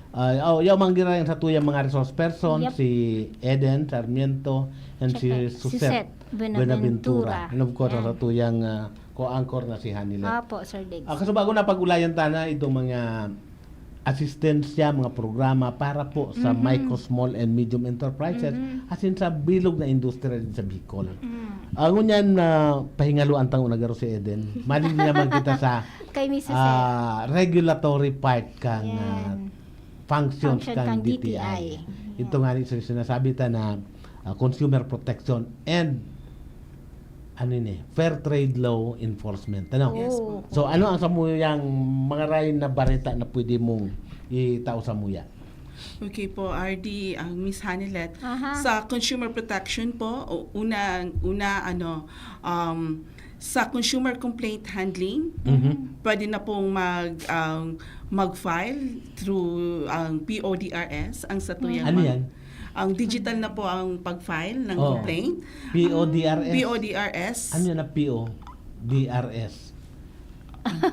ah, oh, yaw manggiraray sa tuyang mga resource person, Yep. si Eden Sarmiento and si Tsaka Suset Suset Buenaventura. And of course, ang Yan. sa tuyang ah, co-anchor na si Hanilet. Opo, Sir Diggs. Ah, kaso bago na pag-ulayan tana itong mga asistensya, mga programa para po sa Mhm. micro, small, and medium enterprises, Mhm. asin sa bilog na industriya din sa Bicol. Mm. Ah, ngunyan na pahingaluan tang unagaro si Eden. Mali naman kita sa Kay Missus ah, regulatory part kang ah, Yan. functions Function kang kang D T I. D T I. Ito nga ni sinasabi ta na ah, consumer protection and ano ni, fair trade law enforcement. Ano? Yes po. So ano ang samuyang mga rain na bareta na pwede mong itao samuya? Okay po, R D, ang Miss Hanilet. Aha. Sa consumer protection po, o- una, una ano, um, sa consumer complaint handling, Mhm. pwede na pong mag, um, mag-file through ang P O D R S, ang sa tuyang Ano mga- yan? Ang digital na po ang pag-file ng Oo. complaint. P O D R S. P O D R S. Ano yan na P O D R S?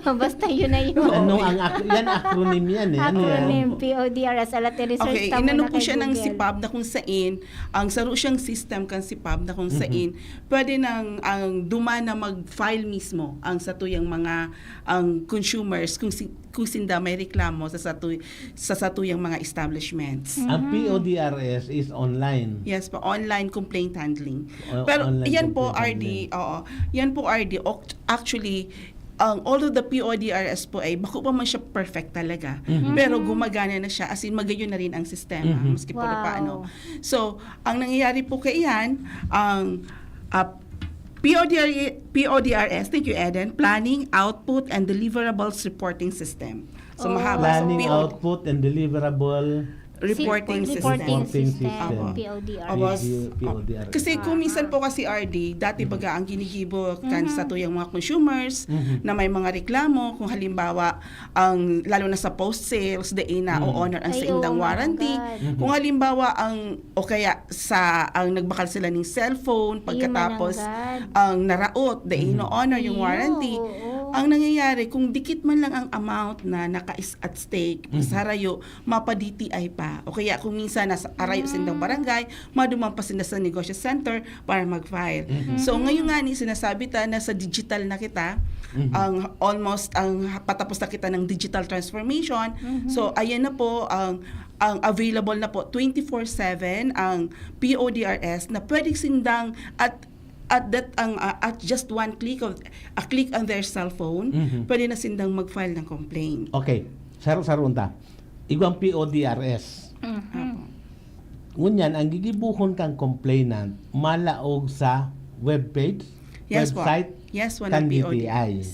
Basta yun na yun. Ano ang ac- yan? Acronym yan eh. Ano yan? Acronym, P O D R S. Alat, i-research Okay, ta muna inano po kay siya ng Google. CPAB na kung sain, ang saro siyang system kan CPAB na kung Mhm. sain, pwede nang ang duman na mag-file mismo ang satuyang mga ang consumers kung si, kung sinda may reklamo sa satu, sa satuyang mga establishments. Ang P O D R S is online. Yes po, online complaint handling. O- Pero online yan po, complaint R D, oo. Yan po, R D, oct- actually, ang although the P O D R S po ay bako pa man siya perfect talaga, Mhm. pero gumagana na siya, as in magayon na rin ang sistema, Mhm. maski po na Wow. paano. So, ang nangyayari po kaiyan, ang uh, P O D R, P O D R S, thank you, Eden, Planning, Output, and Deliverables Reporting System. So, Oh. mahaba. So, Planning, P O D output, and deliverable. Reporting Si- System. Reporting Reporting system, system. P O D R. Opo. P O D R. Kasi kung minsan po kasi, R D, dati baga ang ginigibo kan Mhm. satuyang mga consumers Mhm. na may mga reklamo, kung halimbawa, ang, lalo na sa post sales, dai na Mhm. o-honor ang Ay, saindang oo, warranty. mananggad. Mhm. Kung halimbawa, ang, o kaya sa, ang nagbakal sila ng cellphone, pagkatapos, Mananggad. ang naraot, dai Mhm. no-honor yung Iyo, warranty. oo. Ang nangyayari, kung dikit man lang ang amount na naka-is at stake, Mhm. sa harayo, mapa-D T I pa. O kaya kung minsan nasa arayo sindang barangay, maduman pa sinda sa negosyo center para mag-file. Mhm. So, ngayon nga ni sinasabi ta na sa digital na kita, Mhm. ang almost, ang patapos na kita ng digital transformation. Mhm. So, ayan na po, ang, ang available na po twenty-four seven ang P O D R S na pwede sindang at at that ang uh, at just one click of a click on their cell phone, Mhm. pwede na sindang mag-file ng complaint. Okay. Saro-saro unta. Igwang P O D R S. Mhm. Ngunyan, ang gigibuhon kang complainant, malaog sa webpage, Yes po. website, Yes, one kan ang D T I. P O D R S.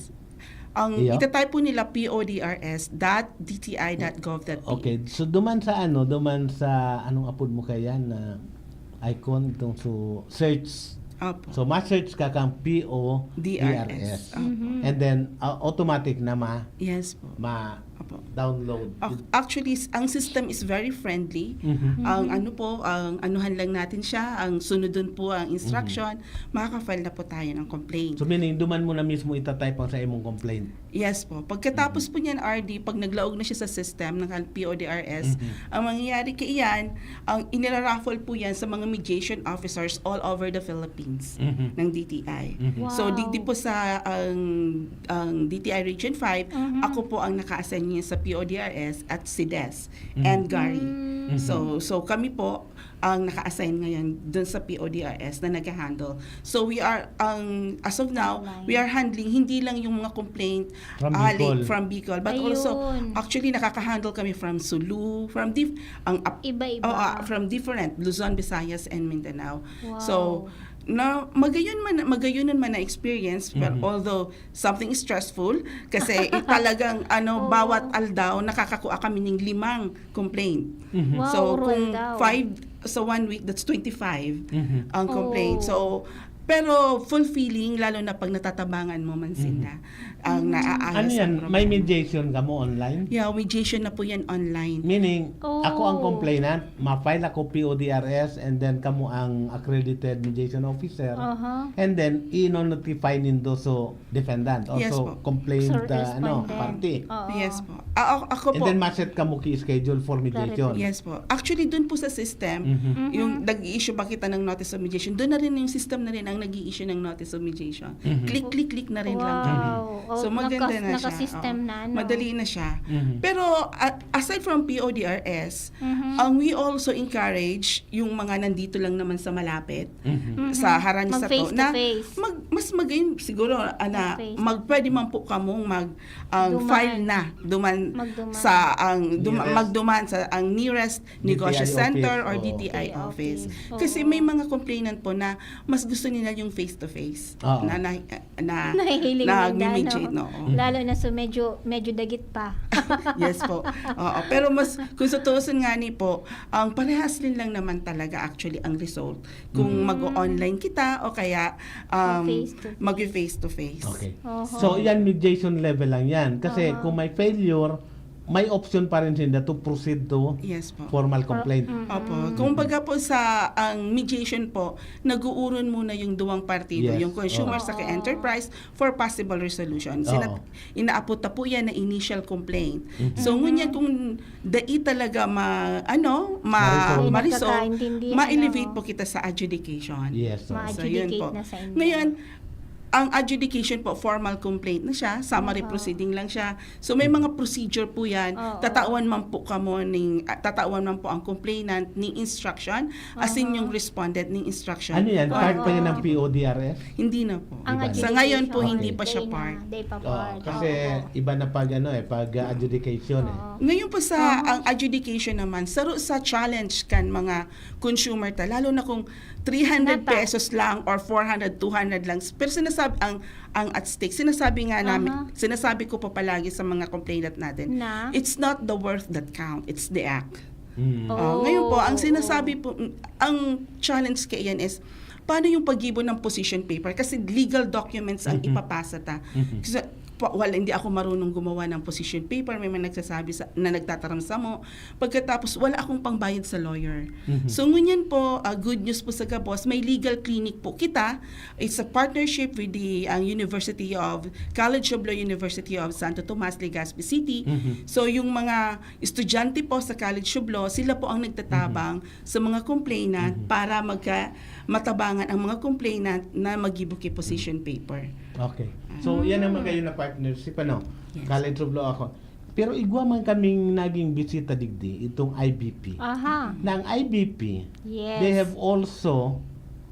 Ang Iyo. itatype po nila P O D R S dot D T I dot gov dot P H. Okay, so duman sa ano, duman sa, anong apod mo kaya na icon, itong so, search. Opo. So, ma-search ka kang P O D R S. D R S. Opo. Mhm. And then, uh, automatic na ma, Yes po. ma Opo. download. Ac- Actually, s- ang system is very friendly. Mhm. Ang Mhm. ano po, ang anuhan lang natin siya, ang sunodon po ang instruction, makaka-file na po tayo ng complaint. So, meaning, duman mo na mismo itatype ang sa imong complaint. Yes po. Pagkatapos po niyan, R D, pag naglaog na siya sa system ng P O D R S, Mhm. ang mangyayari kaiyan, ang iniraraffle po yan sa mga mediation officers all over the Philippines Mhm. ng D T I. Mhm. Wow. So, digdi po sa ang, ang D T I Region five, Mhm. ako po ang naka-assign niya sa P O D R S at CDES Mhm. and GARI. Mm. So, so kami po ang naka-assign ngayon dun sa P O D R S na nag-handle. So, we are, ang, as of now, Online. we are handling hindi lang yung mga complaint From ah, Bicol. From Bicol, but also, Ayun. actually, nakaka-handle kami from Sulu, from dif- ang ap- Iba-iba. Oh, ah, from different, Luzon, Visayas, and Mindanao. Wow. So, na magayon man, magayon man na experience, pero Mhm. although something stressful, kasi talagang ano, Oo. bawat aldaw nakakakuha kami ng limang complaint. Mhm. Wow, So, rural kung daw. Five sa one week, that's twenty-five Mhm. ang complaint. Oh. So, pero fulfilling, lalo na pag natatabangan mo man sila. Ang naaayos Ano yan? ang problema. May mediation ka mo online? Yeah, mediation na po yan online. Meaning, Oh. ako ang complainant, ma-file ako P O D R S, and then kamo ang accredited mediation officer. Aha. And then, ino-notify nindo so defendant, Yes also po. complained So, uh, ano, respondent. party. Oo. Yes po. Ah, ako, ako And po. then, ma-set kamo ki schedule for mediation. Yes po. Actually, dun po sa system, Mhm. Mhm. yung nag-i-issue ba kita ng notice of mediation, doon na rin yung system na rin ang nag-i-issue ng notice of mediation. Mhm. Click, click, click na rin lang. Wow. Oh, So, maganda nakas- na siya. Naka-system Oo. na, ano? Madali na siya. Mhm. Pero, a- aside from P O D R S, Mhm. ang we also encourage yung mga nandito lang naman sa malapit, Mhm. Mhm. sa harani Mag sa face to, to na face. mag, mas magayon siguro, ana, Mag face to mag, pwede man po kamong mag, ang Duman. file na, duman Magduman. sa, ang, duma, Nearest magduman sa, ang nearest D T I negosyo center office, or oo. D T I D T I office. office. Kasi Oo. may mga complainant po na mas gusto nila yung face-to-face. Oo. Na, na, na, Nahihiling na din, nag-mediate, ano? Oo. Mm. Lalo na sa medyo, medyo dagit pa. Yes po. Oo. Pero mas, kung tutuusin nga ni po, ang parehas din lang naman talaga actually ang result. Kung Mm. mag-o-online kita o kaya um, Face to face. mag-face to face. Okay. Oho. So, yan, mediation level lang yan. Kasi Aha. kung may failure, may option pa rin sinda to proceed to Yes po. formal complaint. Mm. Opo. Kumbaga po sa ang mediation po, nag-uuron muna yung duwang partido, Yes. yung consumer Oo. sa enterprise for possible resolution. Sina- Oo. Inaapot na po yan na initial complaint. Mhm. So, ngunyan kung dai talaga ma, ano, ma, Ma-resolve. May ma-resolve, nagkakaintindihan, ma-elevate ano. po kita sa adjudication. Yes, so. So, yun Ma-adjudicate po. na sa inyo. Ngayon, ang adjudication po, formal complaint na siya, summary Aha. proceeding lang siya. So, may mga procedure po yan. Oo. Tatawan man po kamo ning, ah, tatawan man po ang complainant ning instruction, as in Aha. yung respondent ning instruction. Ano yan? Part pa yan ng Oo. P O D R S? Hindi na po. Ang Iba na. Sa ngayon po, adjudication, hindi pa siya day na, part. Day pa Oo, part. kasi Oo. iba na pag ano eh, pag ah, adjudication eh. Oo. Ngayon po sa Aha. ang adjudication naman, saro sa challenge kan mga consumer ta, lalo na kung three hundred Nata. pesos lang or four hundred, two hundred lang. Pero sinasabi, ang, ang at stake, sinasabi nga namin, Aha. sinasabi ko po palagi sa mga complainant natin, Na? it's not the worth that count, it's the act. Mm. Oh, Oh, ngayon po, ang oo. sinasabi po, ang challenge kaiyan is, paano yung paggibo ng position paper? Kasi legal documents ang Mhm. ipapasa ta. Mhm. Kasi pa, wala, hindi ako marunong gumawa ng position paper. May mga nagsasabi sa, na nagtataram sa mo. Pagkatapos, wala akong pangbayad sa lawyer. Mhm. So, ngunyan po, ah, good news po sa gabos, may legal clinic po kita. It's a partnership with the ang University of, College of Law, University of Santo Tomas, Legazpi City. Mhm. So, yung mga estudyante po sa College of Law, sila po ang nagtatabang sa mga complainant Mhm. para magka, matabangan ang mga complainant na maggibo ki position paper. Okay. So, yan naman kayo na partnership, ano? Yes. College of Law ako. Pero igwa man kaming naging bisita digdi, itong I B P. Aha. Na ang I B P, Yes. they have also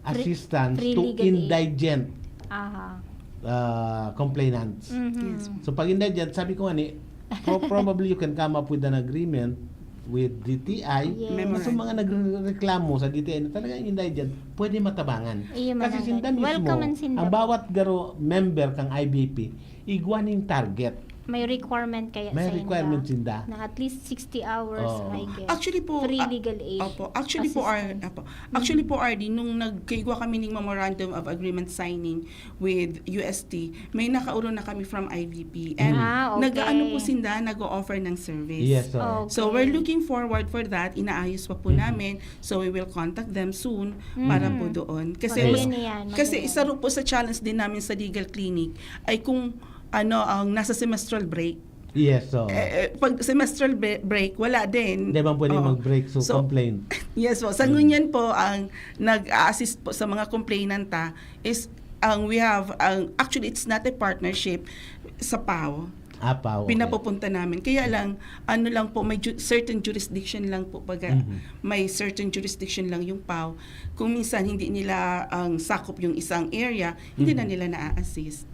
Free- assistance free to legal aid. indigent Aha. uh, complainants. Mhm. Yes. So pag indigent, sabi ko nga ni, pro- probably you can come up with an agreement with D T I. Yes. Mas yung mga nagreklamo sa D T I na talagang indigent, pwede matabangan. Iyo man Kasi ang sinda gan-, mismo, welcome man sinda ang po. Bawat garo member kang I B P, igwa ning target. May requirement kaya May sa requirement inyo sinda. Na at least sixty hours, Oo. I guess. Actually po, Free ah, legal aid. Opo. Actually po, Ar, Assistance. opo. Actually po, R D, nung nagkaigwa kami ng memorandum of agreement signing with U S T, may nakauro na kami from I B P. And Ah, okay. nag-aano po sinda, nag-o-offer ng service. Yes, sir. Okay. So we're looking forward for that. Inaayos pa po Mhm. namin. So we will contact them soon para Mhm. po doon. Kasi Magayon yan, kasi magayon. isa rin po sa challenge din namin sa legal clinic ay kung ano ang nasa semestral break. Yes, so. Eh, eh, pag semestral be- break, wala din. Hindi man pwede Oo. mag-break, so, So, complain. Yes po. Sa Mm. Mm-hmm. ngunyan po, ang nag-a-assist po sa mga complainant ta is ang we have, ang, actually, it's not a partnership sa PAO. Apaw, okay. Pinapupunta namin. Kaya lang, ano lang po, may ju- certain jurisdiction lang po. Pag Mhm. may certain jurisdiction lang yung PAO. Kung minsan hindi nila ang sakop yung isang area, hindi na Mhm. nila na-assist.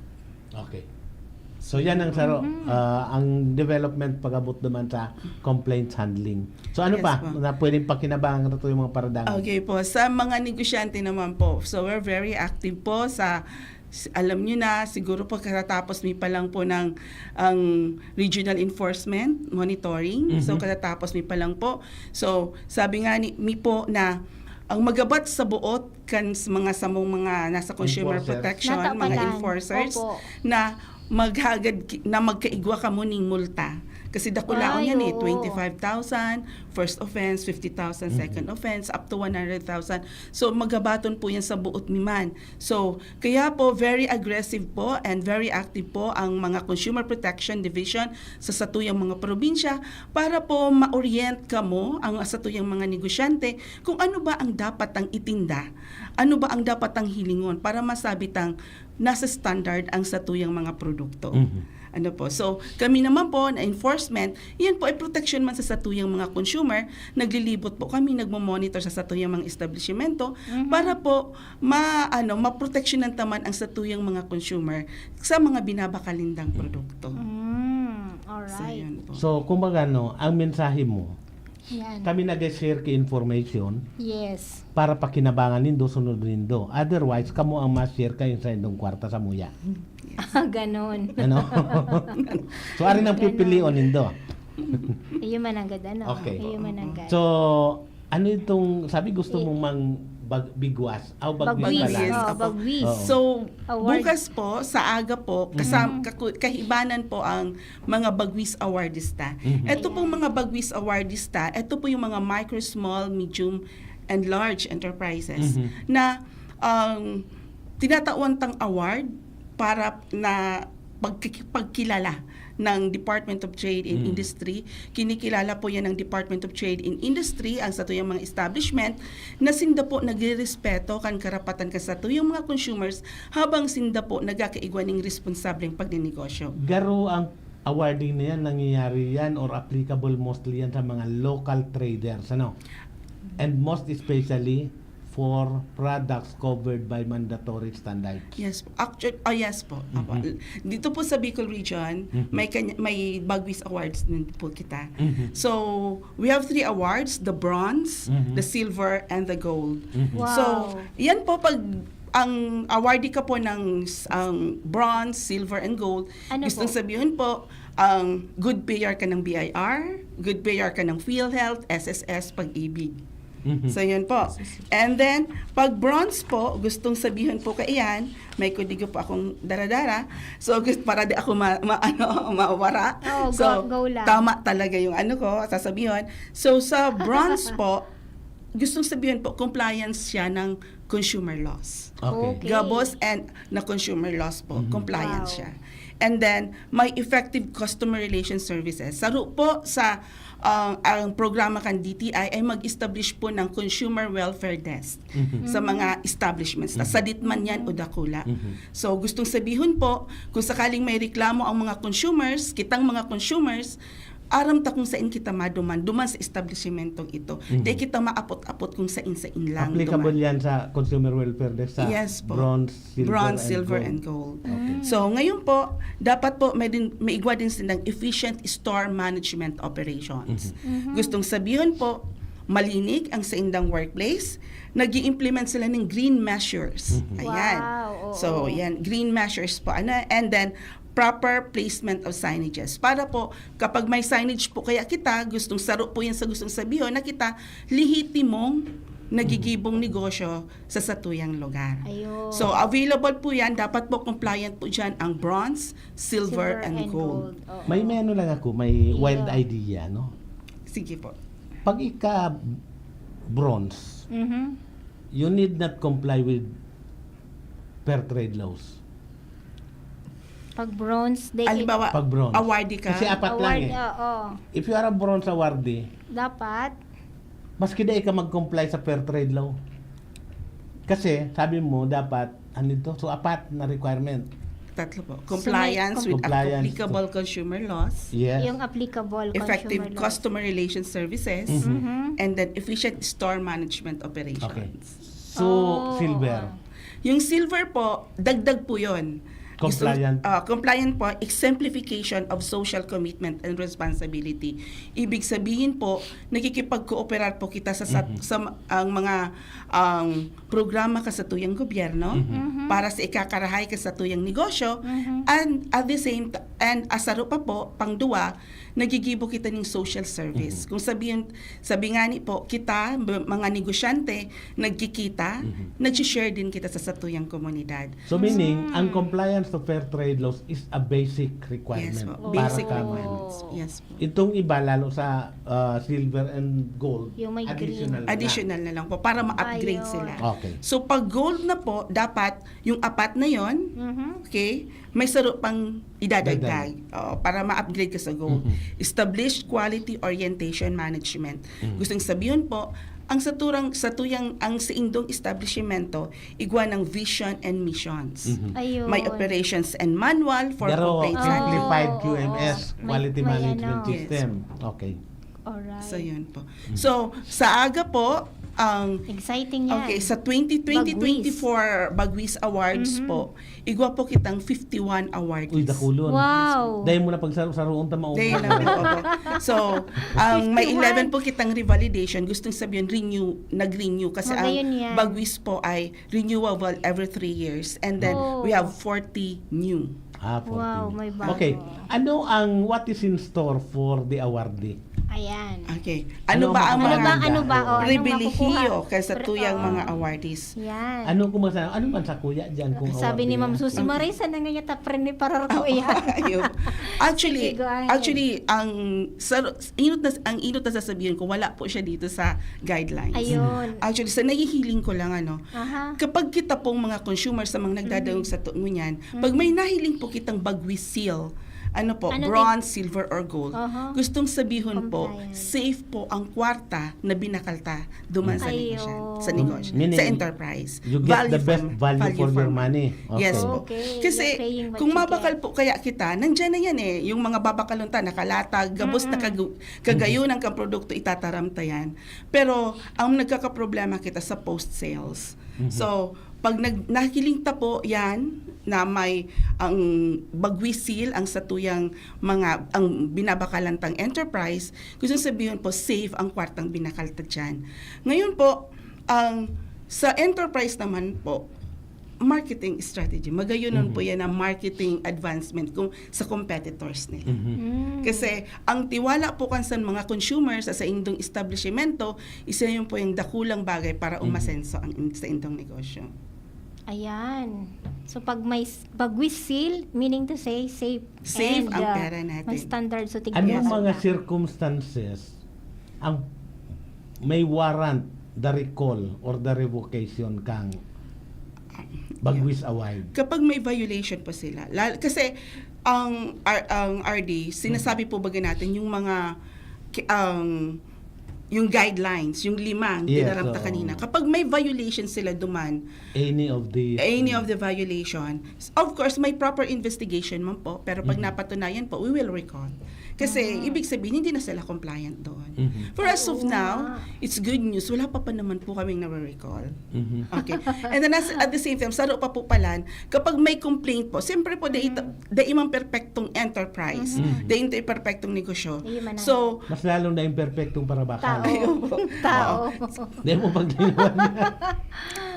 Okay. So yan ang saro, Mhm. ah, ang development pag-abot naman sa complaints handling. So ano Yes pa po. na pwedeng pakinabangan nato yung mga paradangan? Okay po, sa mga negosyante naman po. So we're very active po sa s- alam nyo na, siguro po katatapos mi pa lang po ng ang regional enforcement monitoring. So Mhm. katatapos mi pa lang po. So sabi nga ni mi po na ang magabat sa buot kan s- mga samong mga nasa consumer Enforcers. protection, Natapalan. mga enforcers Opo. na maghagad ki- na magkaigwa kamo ning multa. Kasi dakulaon Ay, yan eh, oo. twenty-five thousand first offense, fifty thousand Mhm. second offense, up to one hundred thousand. So magabaton po yan sa buot mi man. So kaya po very aggressive po and very active po ang mga Consumer Protection Division sa satuyang mga probinsya para po ma-orient kamo ang satuyang mga negosyante kung ano ba ang dapat ang itinda, ano ba ang dapat ang hilingon para masabi tang nasa standard ang satuyang mga produkto. Mhm. Ano po? So, kami naman po na enforcement, yan po ay protection man sa satuyang mga consumer. Naglilibot po kami, nagmo-monitor sa satuyang mga establishmento Mhm. para po ma ano, maproteksyonan ta man ang satuyang mga consumer sa mga binabakalindang produkto. Mm, So, alright. yun po. So kumbaga no, ang mensahe mo, Yan. kami nag-share ki information Yes. para pakinabangan nindo, sunod nindo. Otherwise, kamo ang ma-share kayo sa indong kwarta sa muya. Ah, ganon. Ano? So ari nang pipilion nindo. Iyo man ang gad, ano? Okay. Iyo man ang gad. So ano itong, sabi gusto I- mong mang Bag-, bigwas. Aw, bagwis Bagwis. pala. Balance. Oh, Apo. bagwis. Oo. So, Bukas po, sa aga po, kasam, Mhm. kaku- kahibanan po ang mga bagwis awardista. Mhm. Ito pong Ayan. mga bagwis awardista, ito po yung mga micro, small, medium, and large enterprises Mhm. na um, tinatawan tang award para na pagkiki- pagkilala ng Department of Trade and Mm. Industry. Kinikilala po yan ng Department of Trade and Industry ang satuyang mga establishment na sinda po nagrerespeto kan karapatan kan satuyang mga consumers habang sinda po nagkakaigwa ning responsableng pagninegosyo. Garo ang awarding na yan, nangyayari yan or applicable mostly yan sa mga local traders, ano? And most especially for products covered by mandatory standards. Yes po. Actually, oh yes po. Apo. Mhm. Dito po sa Bicol Region, Mhm. may kanya, may Bagwis Awards din po kita. Mhm. So, we have three awards, the bronze, Mhm. the silver, and the gold. Mhm. Wow. So, yan po pag ang awardee ka po ng s- ang bronze, silver, and gold, Ano gustong po? Sabihin po, ang good payer ka ng B I R, good payer ka ng PhilHealth, S S S, Pag-ibig. Mhm. So, yun po. And then, pag bronze po, gustong sabihin po kaiyan, may kodigo po akong daradara. So, gusto, para di ako ma, ma- ano, mawara. Oo, So, go- go lang. Tama talaga yung ano ko, sasabihin. So, sa bronze po, gustong sabihin po, compliance siya ng consumer laws. Okay. Okay. Gabos and na consumer laws po, Mhm. compliance Wow. siya. And then, may effective customer relations services. Saro po sa ah, ang programa kan D T I ay mag-establish po ng consumer welfare desk Mhm. sa mga establishments, Mhm. sadit man yan o dakula. Mhm. So, gustong sabihin po, kung sakaling may reklamo ang mga consumers, kitang mga consumers, aram ta kung sain kita maduman, duman sa establishmentong ito. Mhm. Di kita maapot-apot kung sain-sain lang Applicable duman. Yan sa consumer welfare desk sa Yes po. bronze, silver, Bronze, and silver, gold. and gold. Okay. So, ngayon po, dapat po may, din, may igwa din silang efficient store management operations. Mhm. Mhm. Gustong sabihin po, malinig ang saindang workplace, nag implement sila ng green measures. Mhm. Ayan. Wow, oo. So, yan, green measures po. Ano? And then, proper placement of signages. Para po, kapag may signage po kaya kita, gustong saro po yan sa gustong sabihin na kita, lehitimong nagigibong negosyo sa satuyang lugar. Ayun. So, available po yan. Dapat po compliant po dyan ang bronze, silver, Silver and, and gold. Oo. May, may ano lang ako, may Yeah. wild idea, no? Sige po. Pag ika bronze, Mhm. you need not comply with fair trade laws. Pag bronze, they Halimbawa, Pag bronze. awardee ka. Kasi apat lang Award, eh. Oo. If you are a bronze awardee, Dapat. maski di ka mag-comply sa fair trade law. Kasi, sabi mo, dapat, ano ito? So, apat na requirement. Tatlo po. So, Compliance may with Compliance. applicable consumer laws. Yes. Yung applicable Effective consumer laws. Customer relation services. Mhm. Mhm. And then efficient store management operations. Okay. So, Oh, silver. ah. Yung silver po, dagdag po yun. Gusto- Compliant. Ah, compliant po, exemplification of social commitment and responsibility. Ibig sabihin po, nakikipagkooperar po kita sa, sa, Mhm. sa ma- ang mga ang programa ka sa tuyang gobyerno Mhm. Mhm. para sa ikakarahay ka sa tuyang negosyo Mhm. and at the same t- and asaro pa po pangduwa nagigibo kita ning social service. Mhm. Kung sabihin sabi nga ni po kita b- mga negosyante nagkikita, Mhm. nag-share din kita sa satuyang komunidad. So meaning, Mm. ang compliance to fair trade laws is a basic requirement Yes po. para Basic ka. requirements. Yes po. Itong iba, lalo sa ah, silver and gold, Yung may green. additional na. Additional na lang po para ma-upgrade Ayun. sila. Okay. So pag gold na po, dapat yung apat na yon, Mhm. okay, may saro pang idadagdag. Oo, para ma-upgrade ka sa gold. Mhm. Established quality orientation management. Mhm. Gustong sabihin po, ang saturang satuyang ang saindong establishmento igwa ng vision and missions. Mhm. Ayun. May operations and manual for Pero complaints Oo, simplified oo, Q M S, oo. May- quality may management ano. system. Okay. Alright. So yun po. So sa aga po, ang Exciting yan. Okay, sa twenty twenty-four Bagwis Awards Mhm. po, igwa po kitang fifty-one awardees. Uy, dakulon. Wow. Dahil mo na pagsarusaroon ta maubos. Dahil na po, opo. So, ang may Fifty-one. eleven po kitang revalidation, gustong sabihin renew, nag-renew kasi Magayon ang yan. Bagwis po ay renewable every three years and then Oh. we have forty new. Ah, forty Wow, new. May bago. Okay. Ano ang, what is in store for the awardee? Ayan. Okay. Ano Ano ba ang makukuha mga Ano ba, ano ba? Oh, anong pribilehiyo makukuha? kaysa Pre- tuyang oh. Mga awardees? Yan. Ano kung masana? Ano man sa kuya dyan? Kung Sabi ni awardee? Ma'am Susie Marisa na nga niya, tapren ni parar ko yan. Ayun. Actually, Sige, go ahead. actually, ang sa, inot na ang inot na sasabihin ko, wala po siya dito sa guidelines. Ayun. Actually, sa nahihiling ko lang, ano, Aha. kapag kita pong mga consumers sa mga nagdadangog sa tungo niyan, pag may nahiling po kitang bagwis seal, ano po, Ano bronze, silver, or gold, Aha. gustong sabihon po, Compliance. Safe po ang kwarta na binakalta duman sa Ayun. negosyan, sa negosyo, Meaning, sa enterprise. you get the best value for your money. Yes Okay. po. Okay, Kasi you're paying what kung you mabakal get. po kaya kita, nandiyan na yan eh. Yung mga babakalon ta, nakalata, gabos na kagu- kagayonan kang produkto, itataram ta yan. Pero ang nagkakaproblema kita sa post-sales. So, pag nag nahiling ta po yan, na may ang bagwi seal ang satuyang mga, ang binabakalan tang enterprise, gusto sabihin po, safe ang kwartang binakalta dyan. Ngayon po, ang sa enterprise naman po, marketing strategy. Magayon nun po yan ang marketing advancement kung sa competitors nila. Mhm. Mm. Kasi ang tiwala po kan sa mga consumers sa, sa indong establishmento, isa yun po yung dakulang bagay para umasenso ang in- sa indong negosyo. Ayan. So pag may s- bagwis seal, meaning to say safe. Safe And, ang uh, pera natin. May standard. So Ano yung tignan mga mo. Circumstances ang may warrant the recall or the revocation kang Bagwis Award? Kapag may violation po sila, lal- kasi ang R- ang R D, sinasabi po baga natin yung mga ki- ang yung guidelines, yung lima ang Yes, dinaramta oo. Kanina. Kapag may violation sila duman, Any of the any of the violation, of course, may proper investigation man po, pero pag Mhm. napatunayan po, we will recall. Kasi Ah. ibig sabihin, hindi na sila compliant doon. Mhm. For as of Oo now, nga. It's good news. Wala pa pa naman po kaming nare-recall. Mhm. Okay. And then as, at the same time, saro pa po palan, kapag may complaint po, siyempre po, dahil Mhm. dahil mang perpektong enterprise, Mhm. dahil ito perpektong negosyo. Ayun man na. So, Mas lalo na yung perfectong para bakal. Tao. Tao. Hindi mo pagliwan.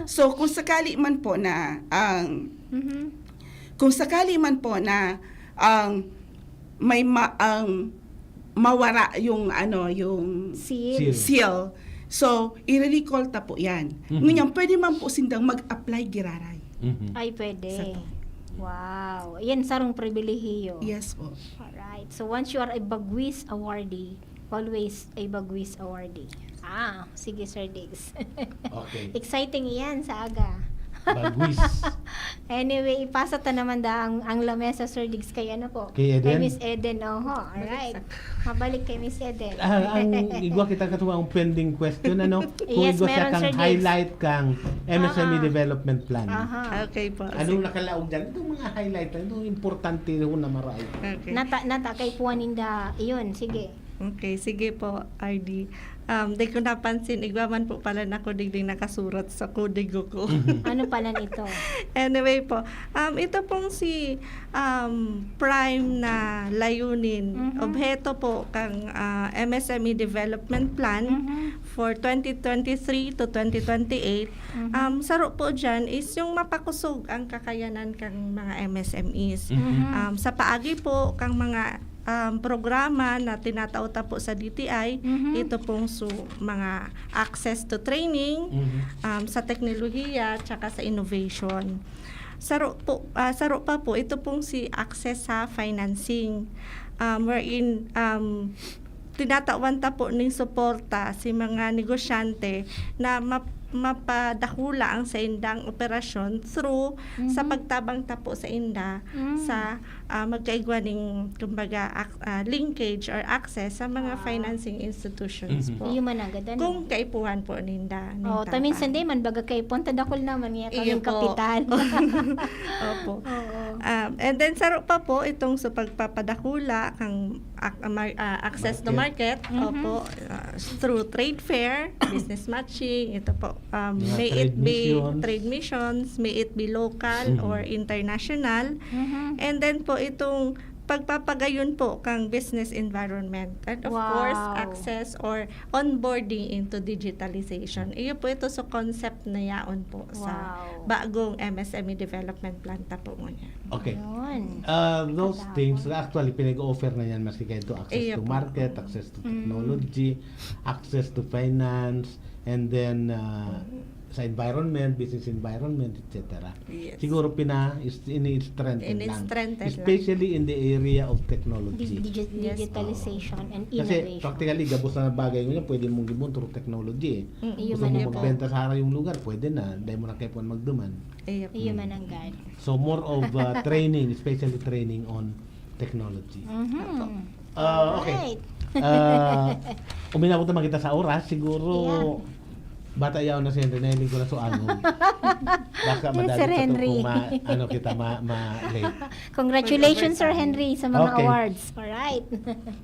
So, kung sakali man po na ang Mhm. kung sakali man po na ang may ma, ang mawara yung ano, yung Seal. Seal. seal. So, i-recall ta po 'yan. Mhm. Ngunyan, pwede man po sindang mag-apply giraray. Mhm. Ay, pwede. Sa to. Wow. Yan sarong pribilehiyo. Yes po. Alright. So once you are a Bagwis awardee, always a Bagwis awardee. Ah, sige, Sir Diggs. Okay. Exciting iyan sa aga. Bagwis. Anyway, ipasa ta naman da ang, ang lamesa, Sir Diggs, kay ano po? Kay Eden? Kay Miss Eden, oho. Alright. Mabalik kay Miss Eden. Ah, ang igwa kita katuwang pending question, ano? Kung Yes, igwa siya meron, kang Sir Diggs. highlight kang M S M E Ah, ah. development plan. Aha. Okay po. Anong nakalaog dyan? Itong mga highlight lang, itong importante ho na maray. Okay. Nata, nata, kay Puan Inda. Iyon, sige. Okay, sige po, R D. Um, di ko napansin, igwa man po pala na ko digding nakasurat sa kodigo ko. Ano pala nito? Anyway po, um, ito pong si um, Prime na layunin, Mhm. obheto po kang ah, M S M E Development Plan Mhm. for twenty twenty-three to twenty twenty-eight. Mhm. Um, saro po dyan is yung mapakusog ang kakayanan kang mga M S M Es. Mhm. Mhm. Um, sa paagi po kang mga um, programa na tinatao ta po sa D T I, Mhm. ito pong su, mga access to training, Mhm. um, sa teknolohiya, tsaka sa innovation. Saro, po, ah, saro pa po, ito pong si access sa financing, um, wherein um, tinatawan ta po ning suporta si mga negosyante na map- mapadakula ang saindang operasyon through sa Mhm. pagtabang ta po sa inda Mm. sa ah, magkaigwa ning, kumbaga, ac- ah, linkage or access sa mga Ah. financing institutions Mhm. po. Iyo man agad, ano? Kung kaipuhan po ninda. ning Oh, ta minsan tata. Di man baga kaipuhan ta, dakul naman niya Iyo kaming po. kapital. Opo. Oo. Um, and then, saro pa po itong sa pagpapadakula kang ac- ah, mar- ah, access to market. Market. Mhm. Opo. Ah, through trade fair, business matching, ito po. Um, Mga may trade it be missions. Trade missions, may it be local Mhm. or international. Mhm. And then po itong pagpapagayon po kang business environment. And of course, Wow. access or onboarding into digitalization. Iyo po ito sa concept na yaon po sa Wow. bagong M S M E development plan ta po ngunyan. Okay. Yun. Uh, those Kadamo. things, actually, pinag-offer na yan maski kayo to access Iyo to po. market, access to Mm. technology, access to finance, and then uh, sa environment, business environment, et cetera. Yes. Siguro pina is ini-strengthen lang. Ini-strengthen lang. Especially in the area of technology. Dig- digi- Yes. digitalization and Kasi innovation. practically, gabos na bagay ngunyan, pwede mong gibon through technology eh. Mm. Iyo Gusto man mo ang magbenta sa harayong lugar, pwede na. Dahil mo na kayo po magduman. Iyo po. Iyo man ang gad. So more of uh, training, especially training on technology. Mhm. Ah, okay. Right. Ah, uminabot naman kita sa oras, siguro bata yaon na si Henry, nahiling ko na so angog. Baka Yes, madali Sir pa to Henry. kung ma, ano kita, ma, ma late. Congratulations, Sir Henry, sa mga Okay. awards. Alright.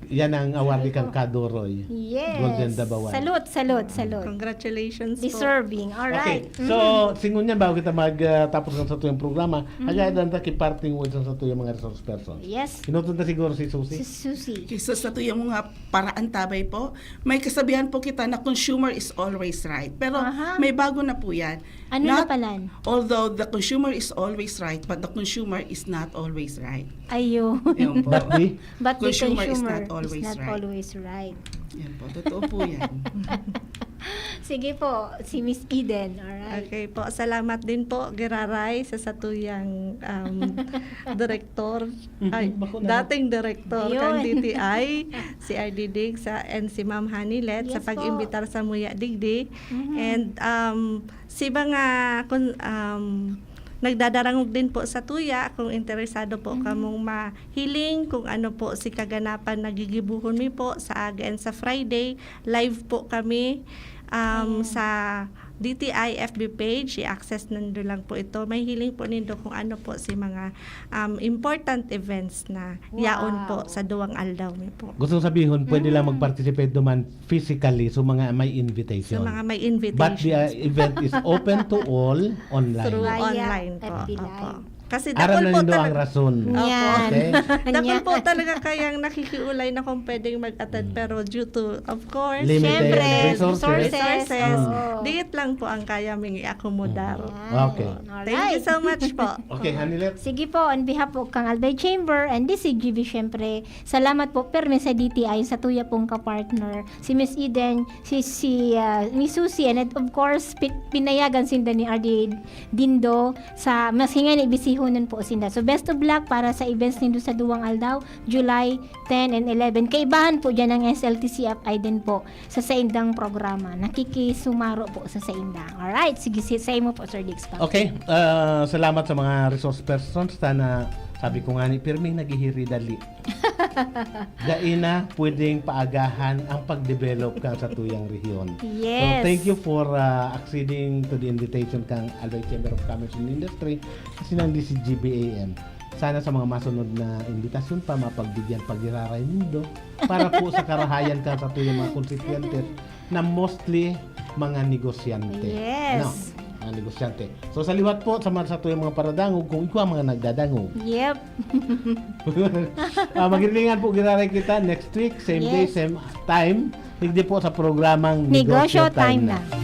Yan ang award ni kang Kadoroy. Yes. Golden Dabawan. Salute, salute, salute. Congratulations po. Deserving. Alright. Okay, so singon niyan, bago kita mag uh, tapos ng satuyang programa, Mhm. hagadan ta ki parting words ng satuyang mga resource person. Yes. Inutod na siguro si Susie. Si Susie. Okay, so sa tuyang mga paraan tabay po, may kasabihan po kita na consumer is always right. Pero Aha. may bago na po yan. Ano na Not- palan? Although the consumer is always right, but the consumer is not always right. Ayo. Yun po. But the But the Consumer is consumer not always is not right. always right. Yan po, totoo po yan. Sige po, si Miss Eden. Alright. Okay po, salamat din po, Giraray, sa satuyang um, direktor, Mhm, ay, bako na. dating direktor Ayun. kang D T I, si R D Dig, sa, and si Ma'am Hanilet sa Yes po. pag-imbitar sa Muya Digdi. Mhm. And um, si mga kun, um, nagdadarangog din po sa tuya, kung interesado po Mhm. kamong mahiling kung ano po si kaganapan na gigibuhon mi po sa aga and sa Friday, live po kami um, Ayan. sa D T I F B page. I-access nindo lang po ito. May hiling po nindo kung ano po si mga um, important events na yaon po Wow. sa duwang aldaw mi po. Gusto kong sabihin, pwede lang Mm. mag-participate duman physically sa mga may invitation. Sa mga may But the uh, invitations. event is open to all online. Through Via online po. F B Opo. Live. Kasi Aram dakul na po nindo ang talaga. rason. Opo. Yan. Okay? Dakul po talaga kayang nakikiulay na kung pwedeng mag-attend, pero due to, of course, Limited Siyempre, resources. resources. resources, Oo. diit lang po ang kaya ming i-accommodar. Yan. Okay. Alright. Thank you so much po. Okay, Hanilet. Sige po, on behalf po kang Albay Chamber and D C G B, syempre, salamat po permi sa D T I, sa tuya pong kapartner, si Miss Eden, si, si ah, Miss Susie, and of course, pi- pinayagan sinda ni R D Dindo sa mas hinga ni bisihonon po sinda. So, best of luck para sa events nindo sa duwang aldaw, July ten and eleven. Kaibahan po dyan ang S L T C F I din po sa saindang programa. Nakikisumaro po sa sainda. Alright, sige, si, sa imo po, Sir Diggs. Okay, ah, salamat sa mga resource persons. Sana, sabi ko nga ni Pirming, naghihiri dali. Dai na pwedeng paagahan ang pag-develop kan satuyang rehiyon. Yes. So, thank you for uh, acceding to the invitation kang Albay Chamber of Commerce and Industry kasi ng D C G B A M. Sana sa mga masunod na imbitasyon pa, mapagbigyan pa giraray nindo para po sa karahayan kan satuyang mga konstituyentes na mostly mga negosyante. Yes. No? Mga negosyante. So, sa liwat po, sa mga satuyang mga paradangog, kung ikaw ang mga nagdadangog, Yep. Ah, maghilingan po giraray kita next week, same day, Yes. same time. Hindi po sa programang Negosyo Negosyo Time Time Na. Na.